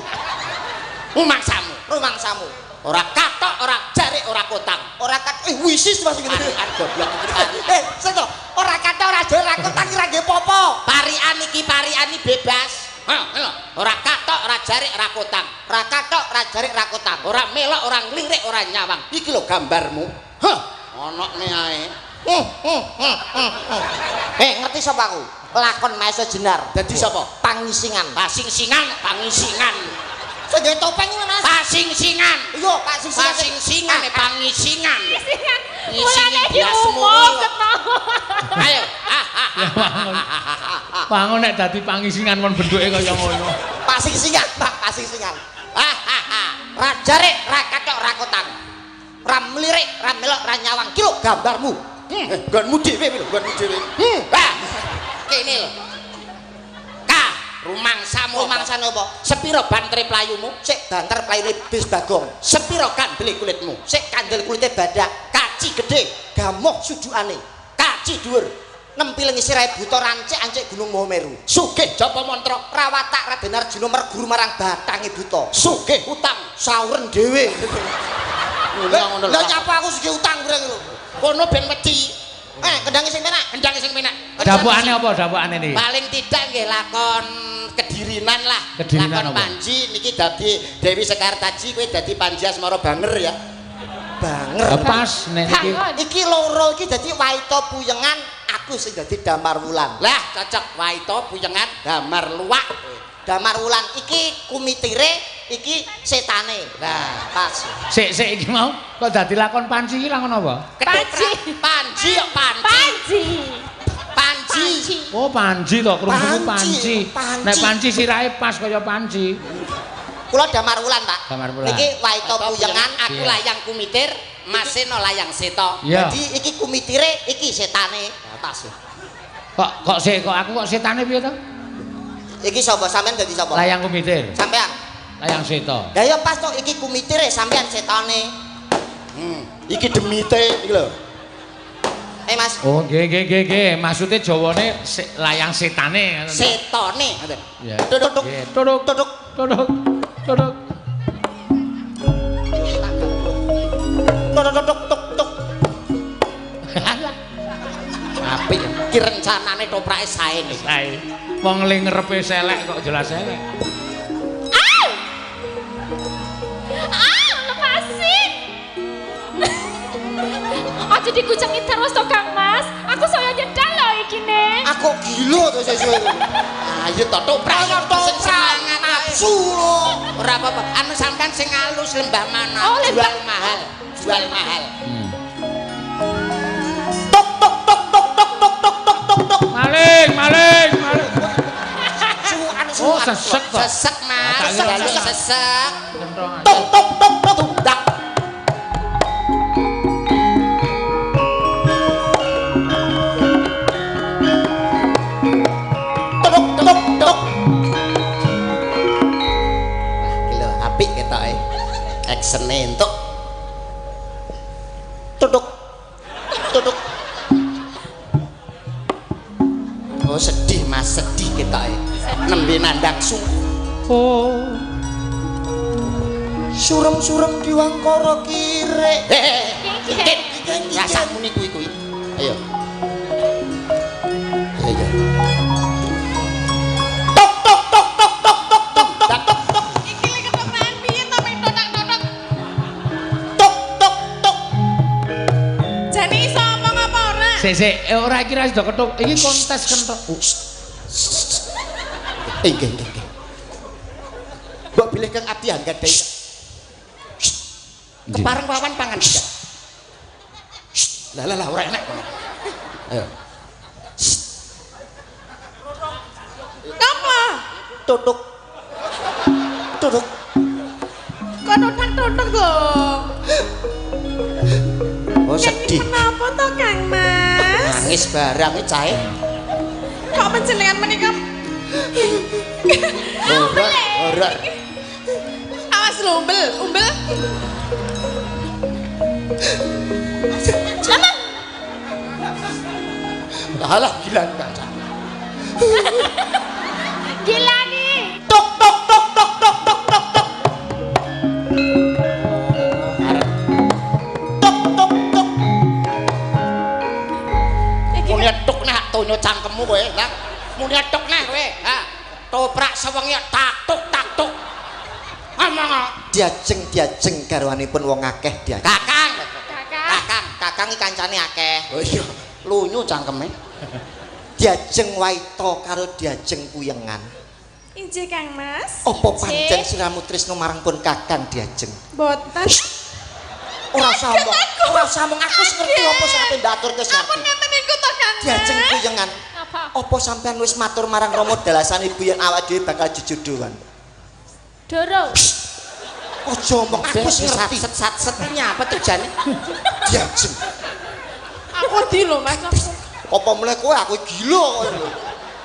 Rumangsamu. Rumangsamu. Ora katok, ora jarik, ora kotang. Ora kat wisis Mas iki. Parikan goblok iki parikan. Sing to, ora katok ora jarik ora kotang ora nggih popo. Parikan iki parikan iki bebas. Ha, lho. Ora katok, ora jarik, ora kotang. Ora katok, ora jarik, ora kotang. Ora melok, ora nglirik, ora nyawang. Iki lho gambarmu. Hah, onokne ae. Ngerti sapa aku? Lakon Maesa Jenar. Dadi sapa? Pangisingan. Pasing-singan, pangisingan. Sing gawe topeng iki Mas. Pasing-singan. Iya, Pak Sing-singan. Pasing-singan, pangisingan. Singan. Ngisingi Mulane iki biasmu umum kuwi. ketawa. Ayo. Ya wangun. Wangun nek dadi pangisingan mon bentuke kaya ngono. Pak Sing-singan, Pak Pasing-singan. Ra jarik, ra katok, ra kotang. Ra mlirik, ra melok, ra nyawang. Ki lho gambarmu. Nggonmu dhewe lho, nggonmu dhewe. Wah. Kene lho. Ka, rumangsamu. Rumangsane apa? Sepiro bantere playumu? Sik banter playune bis Bagong. Sepiro kandele kulitmu? Sik kandel kulite badak, Kaci gede, gamoh sujukane. Kaci dhuwur. Nempiling sirahe buta rancik-ancik Gunung Mahameru. Sugih japa mantra, Rawatak Raden Arjuna merguru marang batange buta. Sugih utang. Sauren dhewe. Ngono Lah nyapa aku sugih utang bareng lho. Kono ben wedi. Kendange sing penak. Kendang sing penak. Dapukane apa dapukane niki? Paling tidak nggih lakon Kedirinan lah. Kedirinan lakon apa? Panji niki dadi Dewi Sekartaji kowe dadi Panji Asmara Banger ya. Banger. Pas nek niki. Iki loro iki dadi Waita Puyengan, aku sing dadi Damar Wulan. Lah cocok Waita Puyengan Damar Luwak. Damar Wulan iki kumitire, iki setane. Lah pas. Sik sik iki mau kok dadi lakon Panji iki lakon apa? Panji. Panji kok Panji. Panji. Panji. Panji. Oh Panji to, krungu Panji, Panji. Panji. Nek Panji sirahe pas kaya Panji. Kula Damar Wulan, Pak. Damar Wulan. Iki Waita Puyengan, aku Iya. layang kumitir, Maseno layang seta. Iya. Dadi iki kumitire, iki setane. Nah, pas. Kok kok sik kok aku kok setane piye to? Iki sapa sampean dadi sapa? Layang kumitir, Sampean. layang seta. Lah ya pas to iki kumitire sampean setane. Iki demite iki lho. Mas. Oh nggih nggih nggih nggih, maksude jawane layang setane ngono. Setone ngoten. Iya. Tutuk. Nggih, tutuk Tutuk. tutuk tutuk. Tuk tuk tuk tuk. Apik. Ki rencanane toprake sae niki. Sae. Wong le ngerepe selek kok jelas selek. Au! Au, lepasin. Aja dikucengi terus to Kang Mas. Aku saya nyedal lho iki ne. Aku gila to sesuai. Ayo to toprak Ayo, sing toprak. semangat. Sulo. Ora apa-apa. Anu sampean sing alus lembah mana? Oh, lembah. Jual mahal. Jual mahal. Tok tok tok tok tok tok tok tok tok tok. Maling, maling, maling. Su anu su. Oh, sesek kok. Sesek, Mas. Ah, tak kira Sesek. Sesek. Kentongan. Tok tok tok tok. Dak. Tok tok tok. Wah, iki lho apik ketoke. Actione entuk. Tutuk. Tutuk. Oh, sedih Mas, sedih ketoke. Nembe nandang su. Oh. Surem-surem diwangkara kirek. Hehehe. Rasakmu niku iku. Ayo. Ayo, ayo. Tok tok tok tok tok tok tok tok tok tok. Iki lek ketoprakan piye to mek totak-totok. Tok tok tok. Jane iso omong apa ora? Sik, sik, ora iki ra sida ketuk. Iki kontes kentok. Nggih, nggih, nggih. Mbok bilih Kang Abdi anggadhahi. Kepareng wawan pangan tidak. Lah lah lah ora enak kono. Ayo. Ngapa? Tutuk. Tutuk. Kok totak-totok to? Oh sedih. Kenapa to Kang Mas? Nangis barang iki cahe. Kok panjenengan menika Horor, horor. awas lho umbel, umbel. Lah lah gila kaca. Gila nih. Tok tok tok tok tok tok tok tok. Tok tok tok. Iki Muni tuk nah tonyo cangkemmu kowe, lah. Muni tuk nah kowe. Ha. Toprak sewengi tak tuk tak tuk. Ngomong kok. Diajeng-diajeng garwanipun wong akeh diajeng. Kakang. Kakang. Kakang, Kakang iki kancane akeh. Oh iya, lunyu cangkeme. Diajeng waita karo diajeng kuyengan. Injih Kang Mas. Apa pancen siramu tresno marang pun Kakang diajeng? Boten. Ora usah omong, ora usah omong aku wis ngerti apa sing ape ndaturke Ampun Sarti. ngeten niku to Kang Mas. Diajeng kuyengan. Apa? Apa sampean wis matur marang Rama dalasan ibu yen awak dhewe bakal jejodohan? Doro. Aja omong aku wis ngerti. Satset satset iki nyapa tuh jane? Diajeng. Aku di lho Mas. Aku. Apa meneh kowe aku gila kowe lho.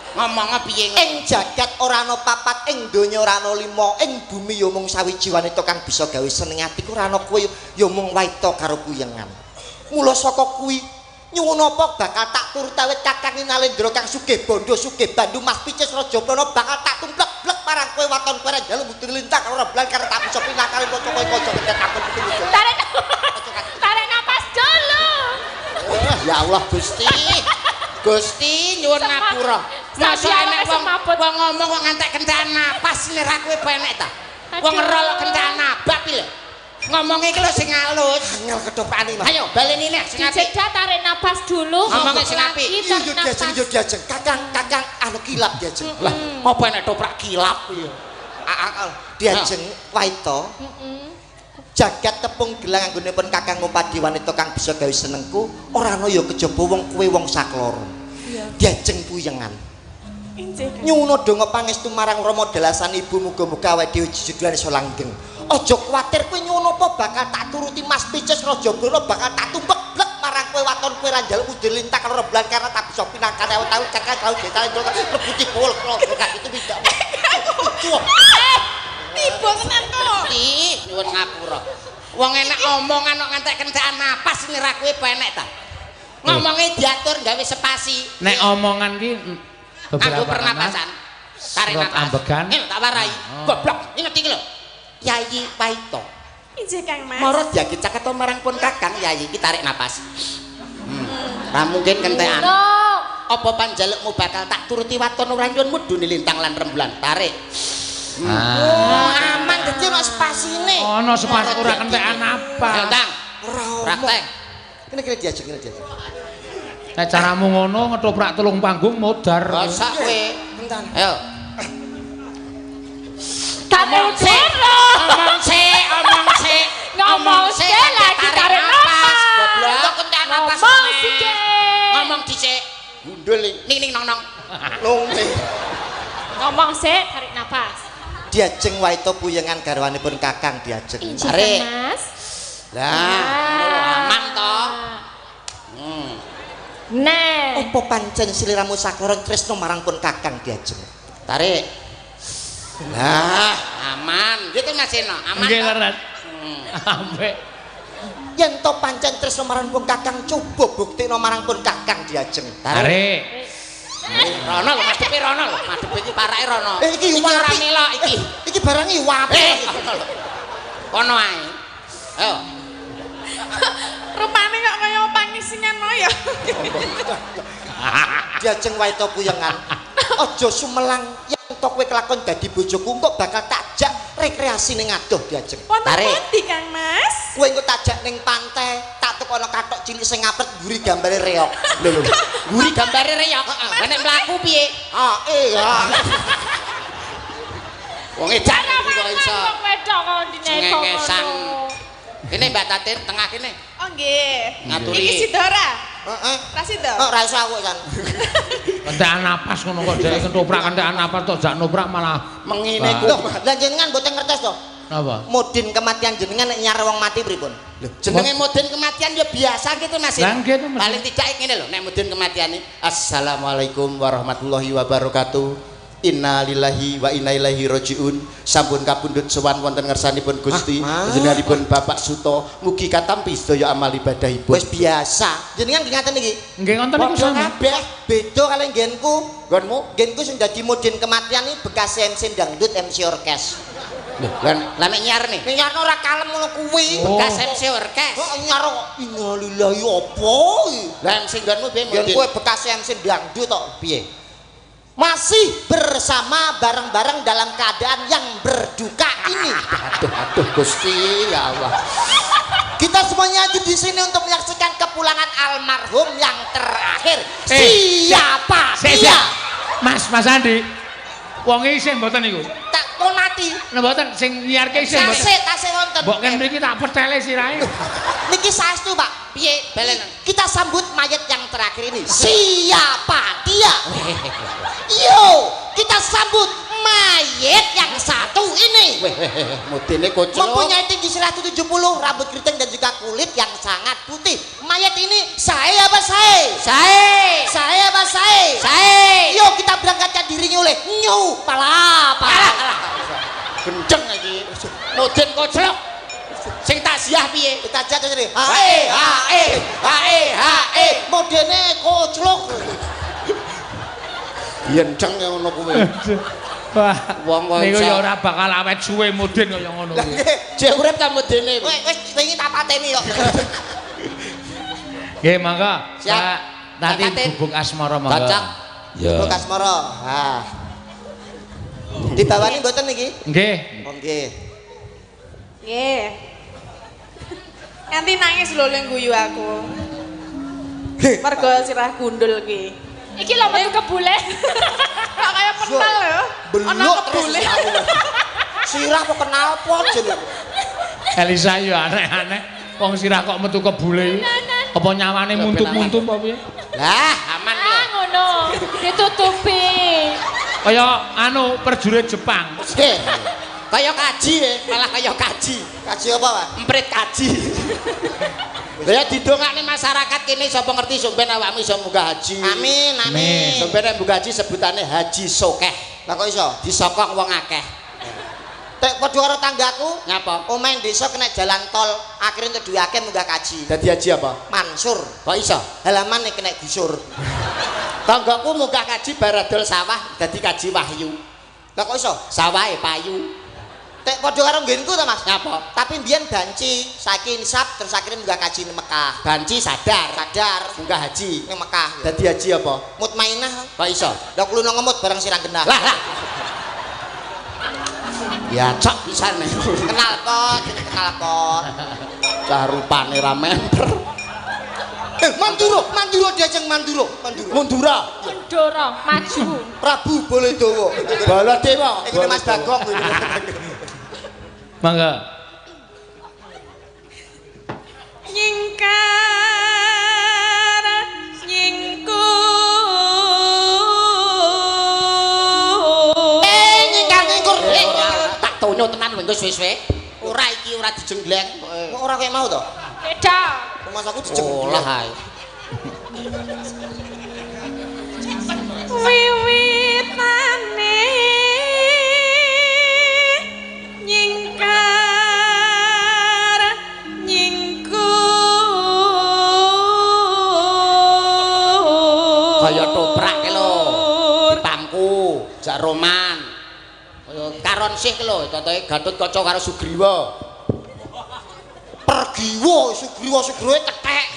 Ngomongnya piye ngono? Ing jagat ora ana papat, ing donya ora ana lima, ing bumi ya mung sawiji wanita kang bisa gawe seneng atiku ora ana kowe ya mung waita karo kuyengan. Mula saka kuwi nyuwun apa bakal tak turut awit Kakang Nalendra kang sugih bondo sugih bandu Mas Picis Raja Prana bakal tak tumplek-blek marang kowe waton kowe ra njaluk mudhun lintang karo rembulan karo tak bisa pinakale maca kowe kaca ketet aku pitu. Tarik. Tarik napas dulu. Ya Allah Gusti. Gusti nyuwun ngapura. Masa enek wong wong ngomong kok ngantek kentekan napas lha kowe apa enek ta? Wong ngerol kok kentekan nabab iki lho. Ngomongnya iki lho sing halus. Angel ketopane Mas. Ayo baleni nek sing apik. Dijeda tarik napas dulu. Ngomongnya sing apik. Lagi, Iya tarik yo diajeng napas. yo diajeng. Kakang kakang anu kilap diajeng. Lah, apa enek toprak kilap iki? Diajeng waita. Jagat tepung gelang anggonipun Kakang Mupadi wanita kang bisa gawe senengku ora ana ya kejaba wong kowe wong sakloro. Diajeng puyengan. Injih Kang. Nyuwun donga pangestu marang Rama dalasan ibu muga-muga awake dhewe jejodohan iso langgeng. Aja kuwatir kowe nyuwun apa bakal tak turuti Mas Picis Raja Brana bakal tak tumpek-blek marang kowe waton kowe ra njaluk udir lintang karo rembulan karena tak bisa pinangkane awet tau kakang kau desa rebuti bol karo itu tidak. Tiba tenan to. Gusti nyuwun ngapura. Wong enak omongan kok ngantek kentekan napas lha kowe apa enek ta? Ngomongnya diatur gawe spasi. Nek omongan ki Nganggo beberapa pernapasan. Tarik Serot napas. ambegan. Tak warai. Oh. Goblok, inget iki lho. Yayi Waito. Injih Kang Mas. Moro diagit caketo marang pun Kakang Yayi iki tarik napas. Ra mungkin kentekan. No. Apa panjalukmu bakal tak turuti waton ora nyuwun mudune lintang lan rembulan. Tarik. Ah. Oh, aman dadi ono spasine. Ono spasi ora kentekan Ayo, apa. Tang. Ora omong. Praktek. Kene kene diajeng kene diajeng. Nek caramu ngono ngetoprak telung panggung modar. Bosak kowe. Kentan. Ayo. Ngomong sik. Ngomong sik, omong sik. Ngomong sik lagi tarik napas. Goblok. Kok kentekan napas. Ngomong sik. Ngomong dhisik. Gundul ning ning nong nong. Nong. Ngomong sik tarik napas. Diajeng Waito puyengan garwanipun Kakang diajeng. Tarik. Mas. Lah, aman to. Nah. Apa pancen sliramu sakloron tresno marang pun Kakang diajeng? Tarik. Lah, aman. Gitu Mas Eno, aman. Nggih leres. Ambek. Yen to pancen tresno marang pun Kakang, coba buktikno marang pun Kakang diajeng. Tarik. Rono lho, madhepe rono lho, madhepe iki parake rono. Iki ora melok iki. Iki barang iki apik. Kono ae. Ayo. Rupane kok kaya pangisingan no ya. Diajeng Waito puyengan. Aja sumelang yen to kowe kelakon dadi bojoku engko bakal takjak rekreasi ning adoh diajeng. Wonten pundi Kang Mas? Kowe engko takjak ning pantai, tak tukono kathok cilik sing ngapret mburi gambare reok. Lho lho. Mburi gambare reok. Heeh. Lah nek mlaku piye? Ah, iya. Wong edan iki kok iso. Wong wedok kok dine Cengengesan. Kene Mbak Tatin tengah kene. Oh nggih. Ngaturi. Iki sida ora? Heeh. Ra sida. Oh, ra iso aku kan. Kentekan napas ngono kok dhek ketoprak kentekan napas tok jak noprak malah mengine ku. Lho, lah jenengan mboten ngertos to? Napa? Modin kematian jenengan nek nyar wong mati pripun? Lho, jenenge modin kematian ya biasa gitu Mas. Lah nggih to Mas. Paling tidak ngene lho, nek modin kematian iki Assalamualaikum warahmatullahi wabarakatuh. Innalillahi wa inna ilaihi rajiun. Sampun kapundhut sowan wonten ngersanipun Gusti, panjenenganipun Bapak Suto, mugi katampi sedaya amal ibadahipun. Wis biasa. Jenengan nggih ngaten iki. Nggih ngoten niku sami. Kabeh beda kali nggenku. Nggonmu? Nggenku sing dadi modin kematian iki bekas MC dangdut, MC orkes. Lho, lah nek nyarne? Nek nyarne ora kalem ngono kuwi. Bekas MC orkes. Kok nyar kok innalillahi apa iki? Lah MC nggonmu piye modin? Nggen kuwi bekas MC dangdut tok. Piye? Masih bersama bareng-bareng dalam keadaan yang berduka ini. Aduh, aduh Gusti ya Allah. Kita semuanya hadir di sini untuk menyaksikan kepulangan almarhum yang terakhir. Siapa dia? Mas, Mas Andi. Wong isih mboten niku. Tak kon mati. Nah mboten sing nyiarke isih mboten. Tasih, tasih wonten. Mbok ken mriki tak petele sirahe. Niki saestu, Pak. Piye balen? Kita sambut mayat yang terakhir ini. Siapa dia? Yo, kita sambut mayat yang satu ini. Mudine koclok. Mempunyai tinggi 170, rambut keriting dan juga kulit yang sangat putih. Mayat ini saya apa saya? Sae. Saya apa saya? Sae. Yo, kita berangkatkan dirinya oleh New Palapa. Kenceng iki. Mudin koclok. Sing takziah piye? Kita jatuh sini. Hae hae hae hae. Modene koclok. Yenceng ngono kuwi. Wah, wong kok niku ya ora bakal awet suwe mudin kaya ngono kuwi. Jek urip ta mudine. Wis wingi tak pateni kok. Nggih, monggo. Siap. Pak Tatin gubuk asmara monggo. Cocok. Ya. Gubuk asmara. Ha. Dibawani mboten niki? Nggih. Oh nggih. Nggih. Nganti nangis lho leng guyu aku. Mergo sirah gundul kuwi. Iki lho metu kebule. Kok kaya pental lho. Ana kebule. Sirah kok kenal apa jeneng. Elisa yo aneh-aneh. Wong sirah kok metu kebule. Apa nyawane muntup-muntup apa piye? Lah, aman lho. Ah ngono. Ditutupi. Kaya anu prajurit Jepang. Nggih. Kaya kaji malah kaya kaji. Kaji apa, Pak? Emprit kaji. Lah ya didongakne masyarakat kene sapa ngerti sampeyan awakmu iso munggah haji. Amin, amin. Sampeyan nek munggah haji sebutane haji sokeh. Lah kok iso? Disokong wong akeh. Tek padha karo tanggaku, Ngapa? Omahe desa kena jalan tol, akhirnya entuk duwe akeh munggah kaji. Dadi haji apa? Mansur. Kok iso? Halamane kena gusur. Tanggaku munggah kaji baradol sawah dadi kaji wahyu. Lah kok iso? Sawahe payu. Tek padha karo nggenku ta, Mas? Ngapa? Tapi mbiyen banci, saiki insaf terus akhirnya munggah kaji ning Mekah. Banci sadar, Sadar munggah haji. ning Mekah. Dadi haji apa? Mutmainah. Kok iso? Lah kluno ngemut bareng sirah genah. Lah lah. Ya cok pisan. Kenal pot, kenal pot. Cah rupane ra memper. Mandura, Mandura diajeng Mandura, Mandura. Mundura. Mundura, maju. Prabu Baladewa. Baladewa. Iki Mas Bagong kuwi. Mangga. Nyingkar nyingkur. Nyingkar nyingkur. Tak tonyo tenan lho engko suwe-suwe. Ora iki ora dijengleng. Kok ora kaya mau to? Beda. Mas aku dijengleng. Olah ae. Wiwitane nyingkar nyingkur. Kaya toprak ke lho. Pangku, jak roman. Kaya karon sih ke lho, contohe Gatotkaca karo Sugriwa. Pergiwa, Sugriwa, Sugriwa kethek.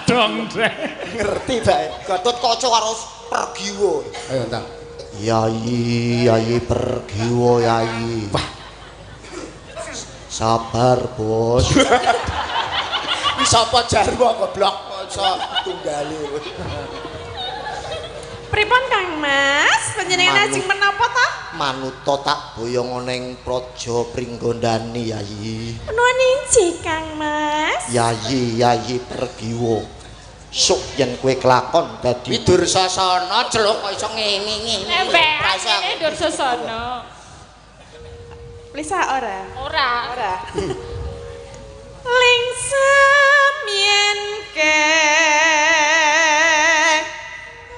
Dong, Dek. Ngerti bae. Gatotkaca karo Pergiwa. Ayo entang. Yayi, yayi Pergiwa yayi. Wah. Sabar, Bos. Iki sapa jarwo goblok iso tunggale. Pripun Kang Mas? Panjenengan ajeng menapa ta? Manuta tak boyong ning Praja Pringgondani, Yayi. Nuwun injih Kang Mas. Yayi, yayi Pergiwa. Sok yen kowe kelakon dadi Iki Dursasana celuk kok iso ngene-ngene. Embek, Dursasana. Lisa ora? Ora. Ora. Lingsem yen ke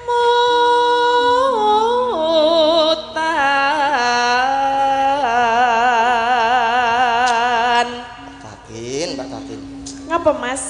mutan. Tatin, Mbak Tatin. Ngapa Mas?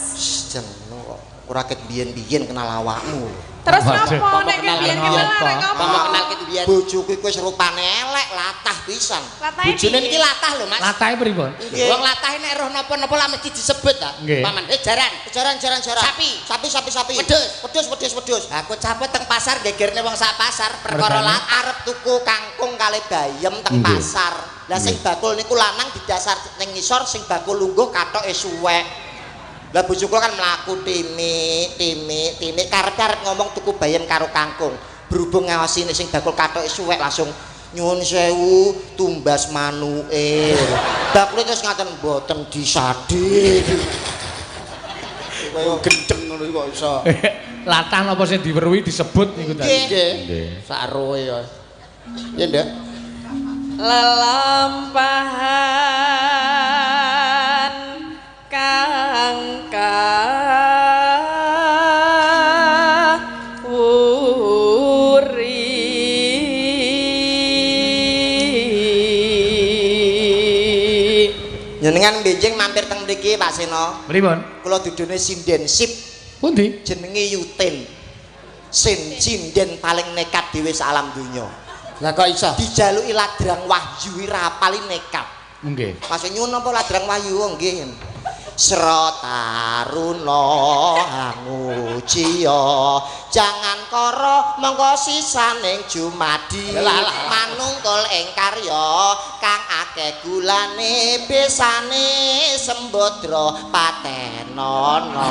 Jeneng kok ora ket biyen-biyen kenal awakmu. Terus ngapa nek kenal biyen kenal arek ngapa? Mau kenal ket biyen. Bojoku iku wis rupane elek, latah pisan. Bojone niki latah lho, Mas. Latahe pripun? Wong latah nek roh napa-napa lah mesti disebut ta. Paman, jaran. Jaran, jaran, jaran. Sapi. Sapi, sapi, sapi. Wedhus. Wedhus, wedhus, wedhus. Aku capek teng pasar gegerne wong sak pasar perkara latah. Arep tuku kangkung kali bayem teng pasar. Lah sing bakul niku lanang didasar ning ngisor, sing bakul lungguh kathoke suwek. Lah bojo kula kan mlaku timik, timik, timik karep-karep ngomong tuku bayem karo kangkung. Berhubung ngawasi sing bakul kathoke suwek langsung nyuwun sewu tumbas manuke. Bakule terus ngaten mboten disadhe. Kaya gendeng ngono iki kok iso. Latah napa sing diweruhi disebut niku tadi. Nggih. Sak roe ya. Ya, Nduk. Lelampahan kang kawuri. Njenengan benjing mampir teng mriki Pak Seno. Pripun? Kula dudune sinden sip. Pundi? Jenenge Yutin. Sin sinden paling nekat dhewe sak alam donya. Lah kok iso? Dijaluki ladrang wahyu ora paling nekat. Nggih. Mas nyuwun napa ladrang wahyu nggih. Srataruna hangujiya jangan kara mongko sisaning jumadi manungkul ing karya kang akeh gulane besane sembadra patenono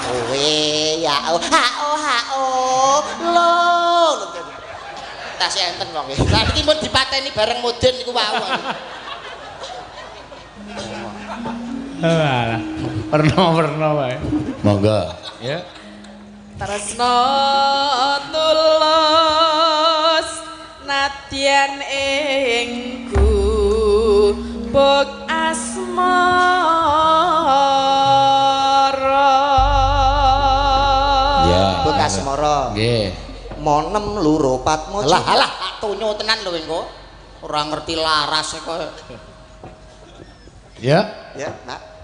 kowe ya ha o ha o lo tas enten wong e. Lah iki mun dipateni bareng mudin niku wau. Alah, werna-werna wae. Monggo. Ya. Tresno tulus nadyan ing gubuk asmara. Ya. Gubuk asmara. Nggih. Monem loro patmo. Alah alah tak tonyo tenan lho engko. Ora ngerti laras kok. Ya. Ya, Nak.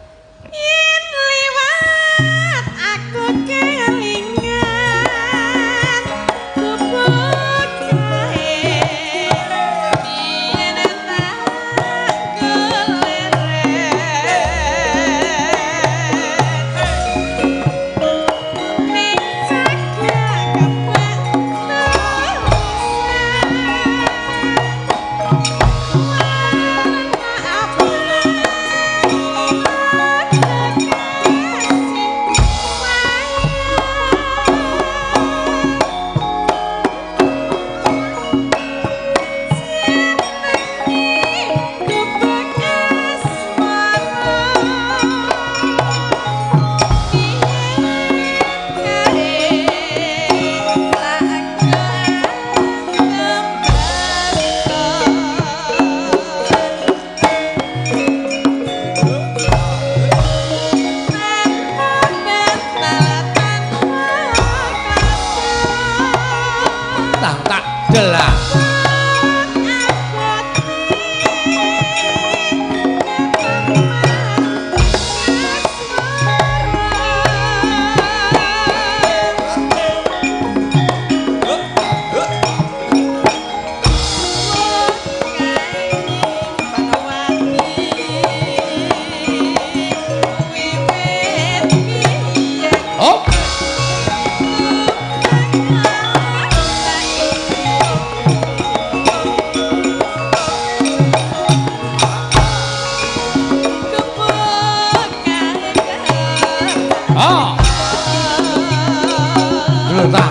Yen liwat aku kelingan gubuk kae biyen tak keleren ning jaga kebak Bedel lah. Oh. Ah. Lho ta.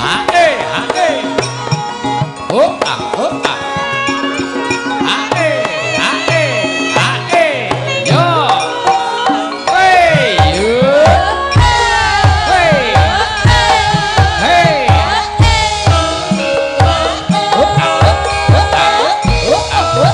Hae, hae. Oh, ah, oh, ah. Hae, hae, hae. Yo. Hey, yo. Hey. Hey. Oh, ah, oh, ah, oh, ah.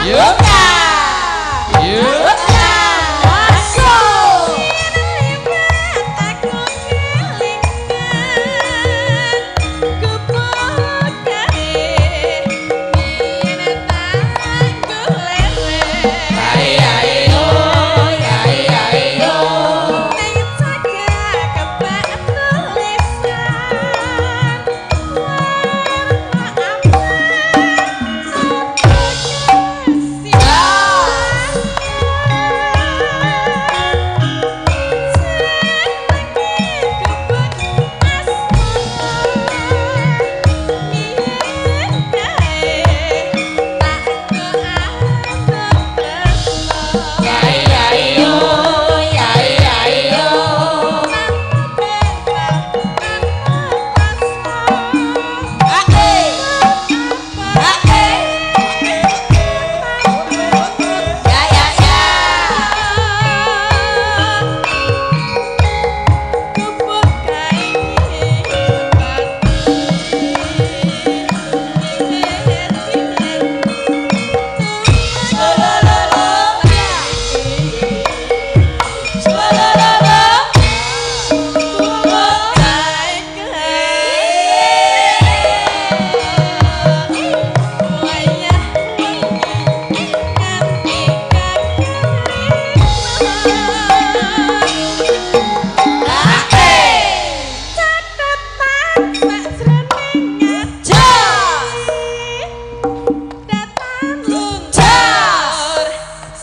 Yo. Yo.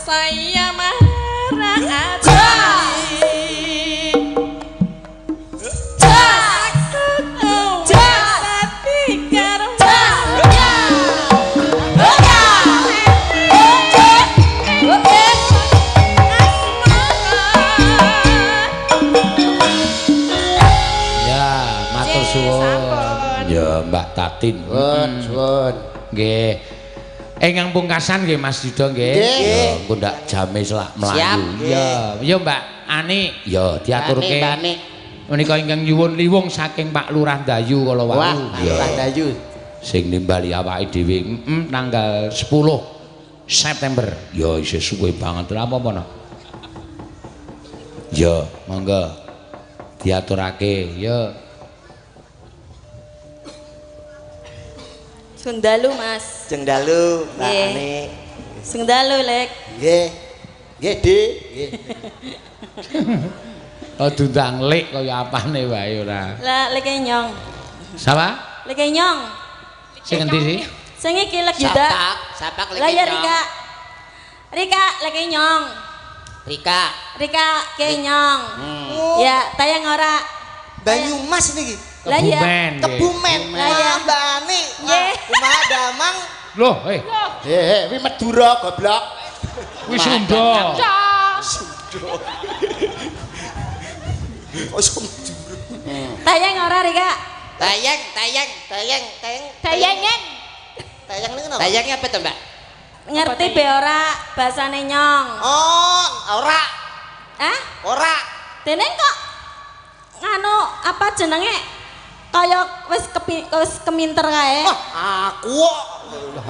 Saya marah Ya, matur suwun. Ya, Mbak Tatin. Suwun, suwun. Nggih. Ingkang pungkasan nggih Mas Yuda nggih. Nggih. Ya, engko ndak jame selak mlayu. Siap. Ya, ya Mbak Ani, ya diaturke. Mbak Ani. Menika ingkang nyuwun liwung saking Pak Lurah Dayu kala wau. Wah, Pak Lurah Dayu. Sing nimbali awake dhewe tanggal 10 September. Ya isih suwe banget lha apa-apa no. Ya, monggo diaturake. Ya. Sugeng dalu, Mas. Sugeng dalu, Mbak Nggih. Ani. Sugeng dalu, Lek. Nggih. Nggih, Dik. Nggih. Oh diundang lik kaya apane wae ora. Lah leke nyong. Sapa? Leke nyong. Sing endi sih? Sing iki lek Yuda. Sapa leke nyong. Lah ya Rika. Rika leke nyong. Rika. Rika ke nyong. Ya, tayang ora. Banyumas niki. Lah ya. Kebumen. Lah ya. Mbak Ani. Nggih. Kumaha damang? Loh, eh. Hehe, kuwi Madura goblok. Kuwi Sunda. Sunda. Oh, Sunda. Tayang ora Rika? Tayang, tayang, tayang, tayang. Tayangan. Tayang niku napa? Tayangnya apa to, Mbak? Ngerti be ora basane nyong? Oh, ora. Hah? Ora. Dene kok nganu apa jenenge kaya wis wis keminter kae. Wah, aku kok.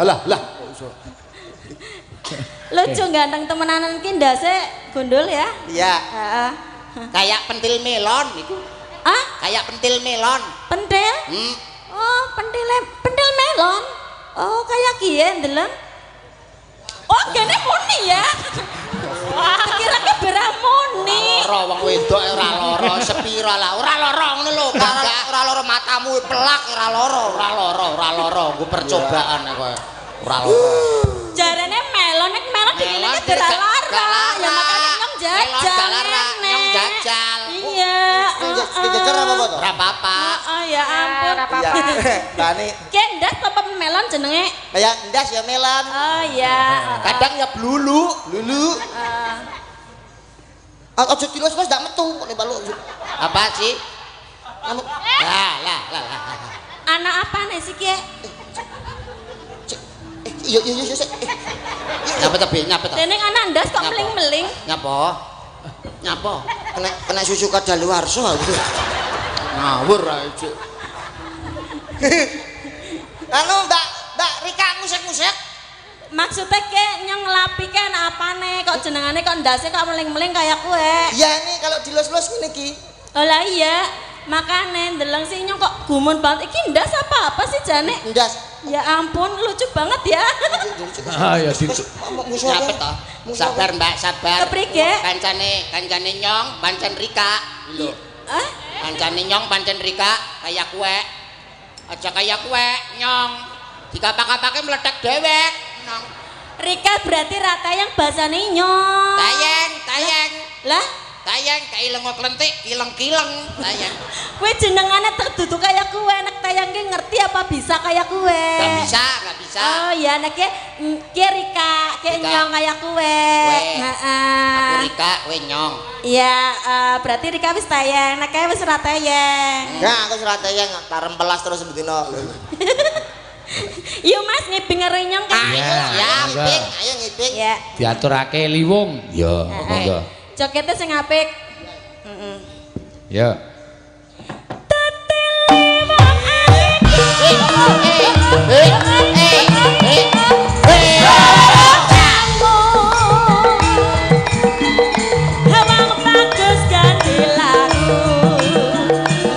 Lah, lah. Lucu ganteng temenanan ki ndase gundul ya. Iya. Heeh. Kayak pentil melon iku. Hah? Kayak pentil melon. Pentil? Hmm. Oh, pentil melon. Oh, kayak kiye ndeleng. Oh, kene muni ya. Wah, kira-kira berah muni. Ora wong wedok ora lara, sepira lah. Ora lara ngono lho, Ora lara matamu pelak ora lara. Ora lara, ora lara, nggo percobaan kowe. Ora lara. Jarene melon nek melon dikene ki ora lara. Ya makane nyong jajal. Nyong jajal. Iya. Jajal ora apa-apa to? Ora apa-apa. Oh ya ampun. Ora apa-apa. Mbak Ani. Ki ndas apa melon jenenge? Ya ndas ya melon. Oh iya. Kadang ya blulu, blulu. Aja dilus-lus ndak metu kok nek baluk. Apa sih? Lah, lah, lah. Anak apa nih sih ki? Iya iya iya. Nyapa to, Bi? Nyapa to? Dene anak ndas kok meling-meling. Nyapa? Nyapa? Kena susu kadaluwarsa aku. Ngawur ae, Cuk. Anu Mbak Rika musik-musik. Maksudnya ke nyong ngelapi ke anak apane kok jenengane kok ndase kok meling-meling kayak kowe. Iya ini kalau dilus-lus ngene iki. Oh lah iya, makane ndeleng sih nyong kok gumun banget. Iki ndas apa-apa sih jane? Ndas. Ya ampun, lucu banget ya. Ah ya situ. Nyapa to? Sabar Mbak, sabar. Keprike? Kancane nyong, pancen Rika. Lho. Hah? Kancane nyong, pancen Rika kaya kowe. Aja kaya kowe, nyong. Dikapak-kapake meledak dewek. Nyong. Rika berarti ra tayang basane nyong. Tayang, tayang. Lah, tayang kaileng klentik, kileng-kileng, tayang. Kowe jenengane terdudu kaya kowe, nek tayang ki ngerti apa bisa kaya kowe? Gak bisa, gak bisa. Oh iya, nek ki Rika, ki nyong kaya kowe. Heeh. Aku Rika, kowe nyong. Iya, berarti Rika wis tayang, nek kae wis ora tayang. Enggak, aku wis ora tayang, tarempelas terus bendina. Yo Mas ngibing karo nyong kan. Ya, ngibing, ayo ngibing. Ya. Diaturake liwung. Ya, monggo. Jogete sing apik. Heeh. Ya. Wong bagus gandilaku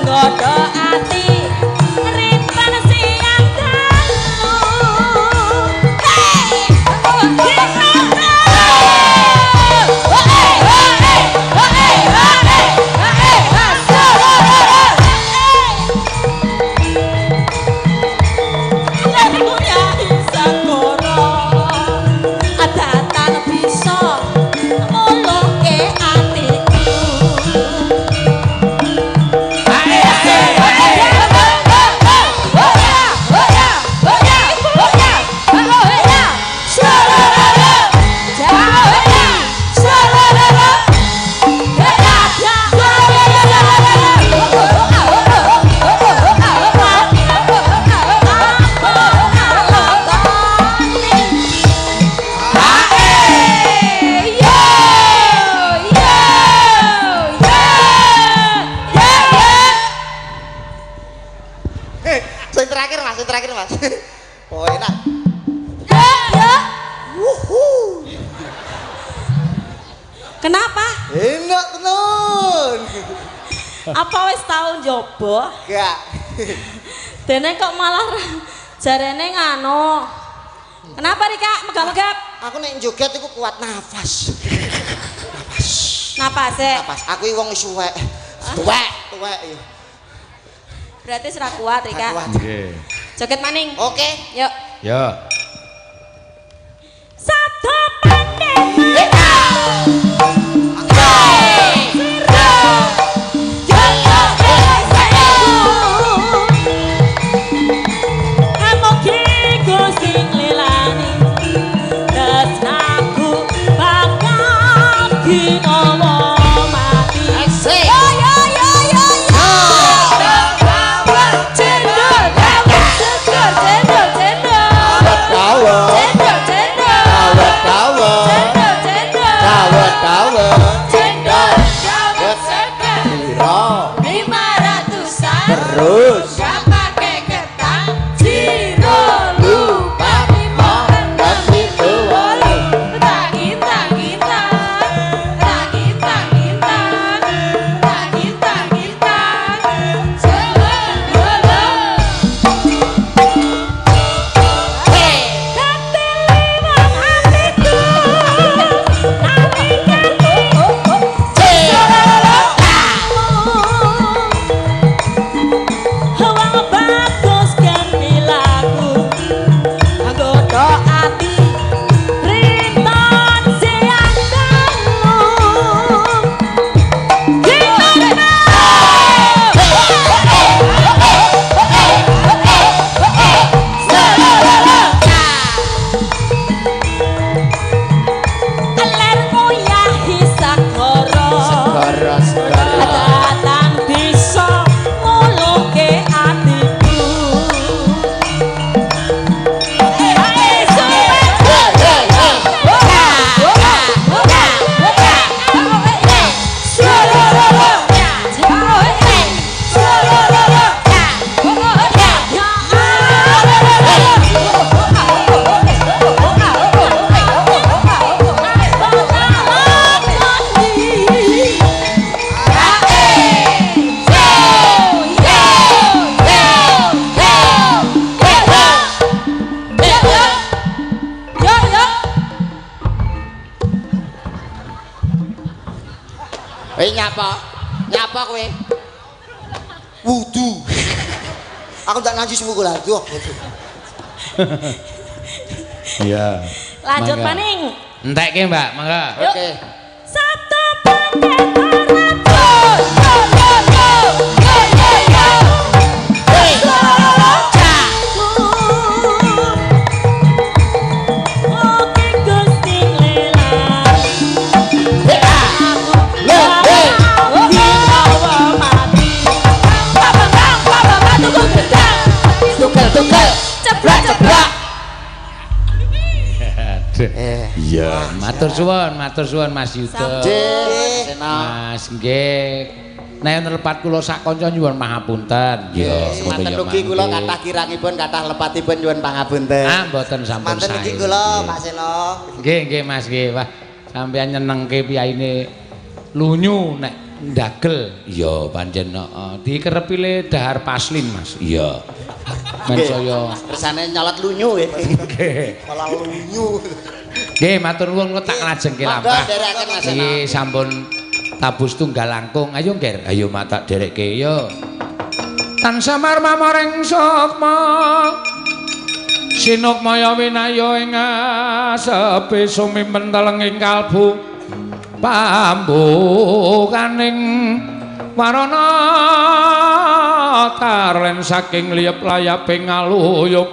nggodho ati ritan siang dalu. Hey! Sing terakhir Mas, sing terakhir Mas. Oh enak. Ya. Wuhu. Kenapa? Enak tenan. Apa wis tau njobo? Gak. Dene kok malah jarene nganu. Kenapa Rika? Megap-megap. Aku nek joget iku kuat nafas. Nafas. Napase. Napas. Aku iki wong wis suwek. Tuwek. Tuwek iki. Berarti ora kuat Rika. Kuat. Nggih. Joget maning. Oke. Yuk. Ya. Sabda pandeta. Asik. Yo yo yo yo yo. Cendol, cendol, cendol, cendol. Dawa. Cendol, cendol. Dawa. Cendol, cendol. Dawa, dawa. Cendol, dawet seger. Piro? 500-an. Terus. Gak pakai ketan. Jiro lupa lima enam pitu wolu. Tak kita kita. Tak kita kita. Tak kita kita. Cendol, Segara, segara. Datang bisa nguluke atiku. Eh nyapa? Nyapa kowe? Wudu. Aku tak ngaji semua lagi. Iya. Lanjut Mangga. maning. Entekke, Mbak, mangga. Oke. Sabtu Pandeta Ratu. Yo yo yo yo yo yo. Oke Gusti lelang. Tukel, tukel. Ceblak ceblak. Iya, matur suwun Mas Yuda. Nggih. Sena. Mas nggih. Nek wonten lepat kula sak kanca nyuwun mahapunten. Iya, Semanten ugi kula kathah kirangipun, kathah lepatipun nyuwun pangapunten. Ah, mboten sampun Manten sae. iki kula Pak Seno. Nggih, nggih Mas nggih. Wah, sampeyan nyenengke piyayine lunyu nek ndagel. Iya, pancen heeh. Dikerepi le dahar paslin, Mas. Iya. Men saya Kersane nyolot lunyu nggih. nggih. Malah lunyu. Nggih, matur nuwun kok tak lajengke Monggo lampah. nderekaken Mas Seno. Nggih, sampun tabus tunggal langkung. Ayo, Nger. Ayo matak derekke yo. Tan samar mamareng sukma. Sinukmaya winaya ing asepe sumimpen telenging kalbu. Pambukaning warana tarlen saking liyep layaping ngaluyup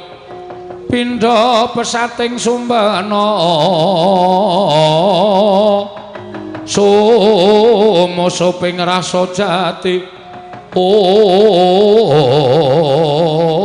pindha pesating sumbana sumusuping rasa jati. Om.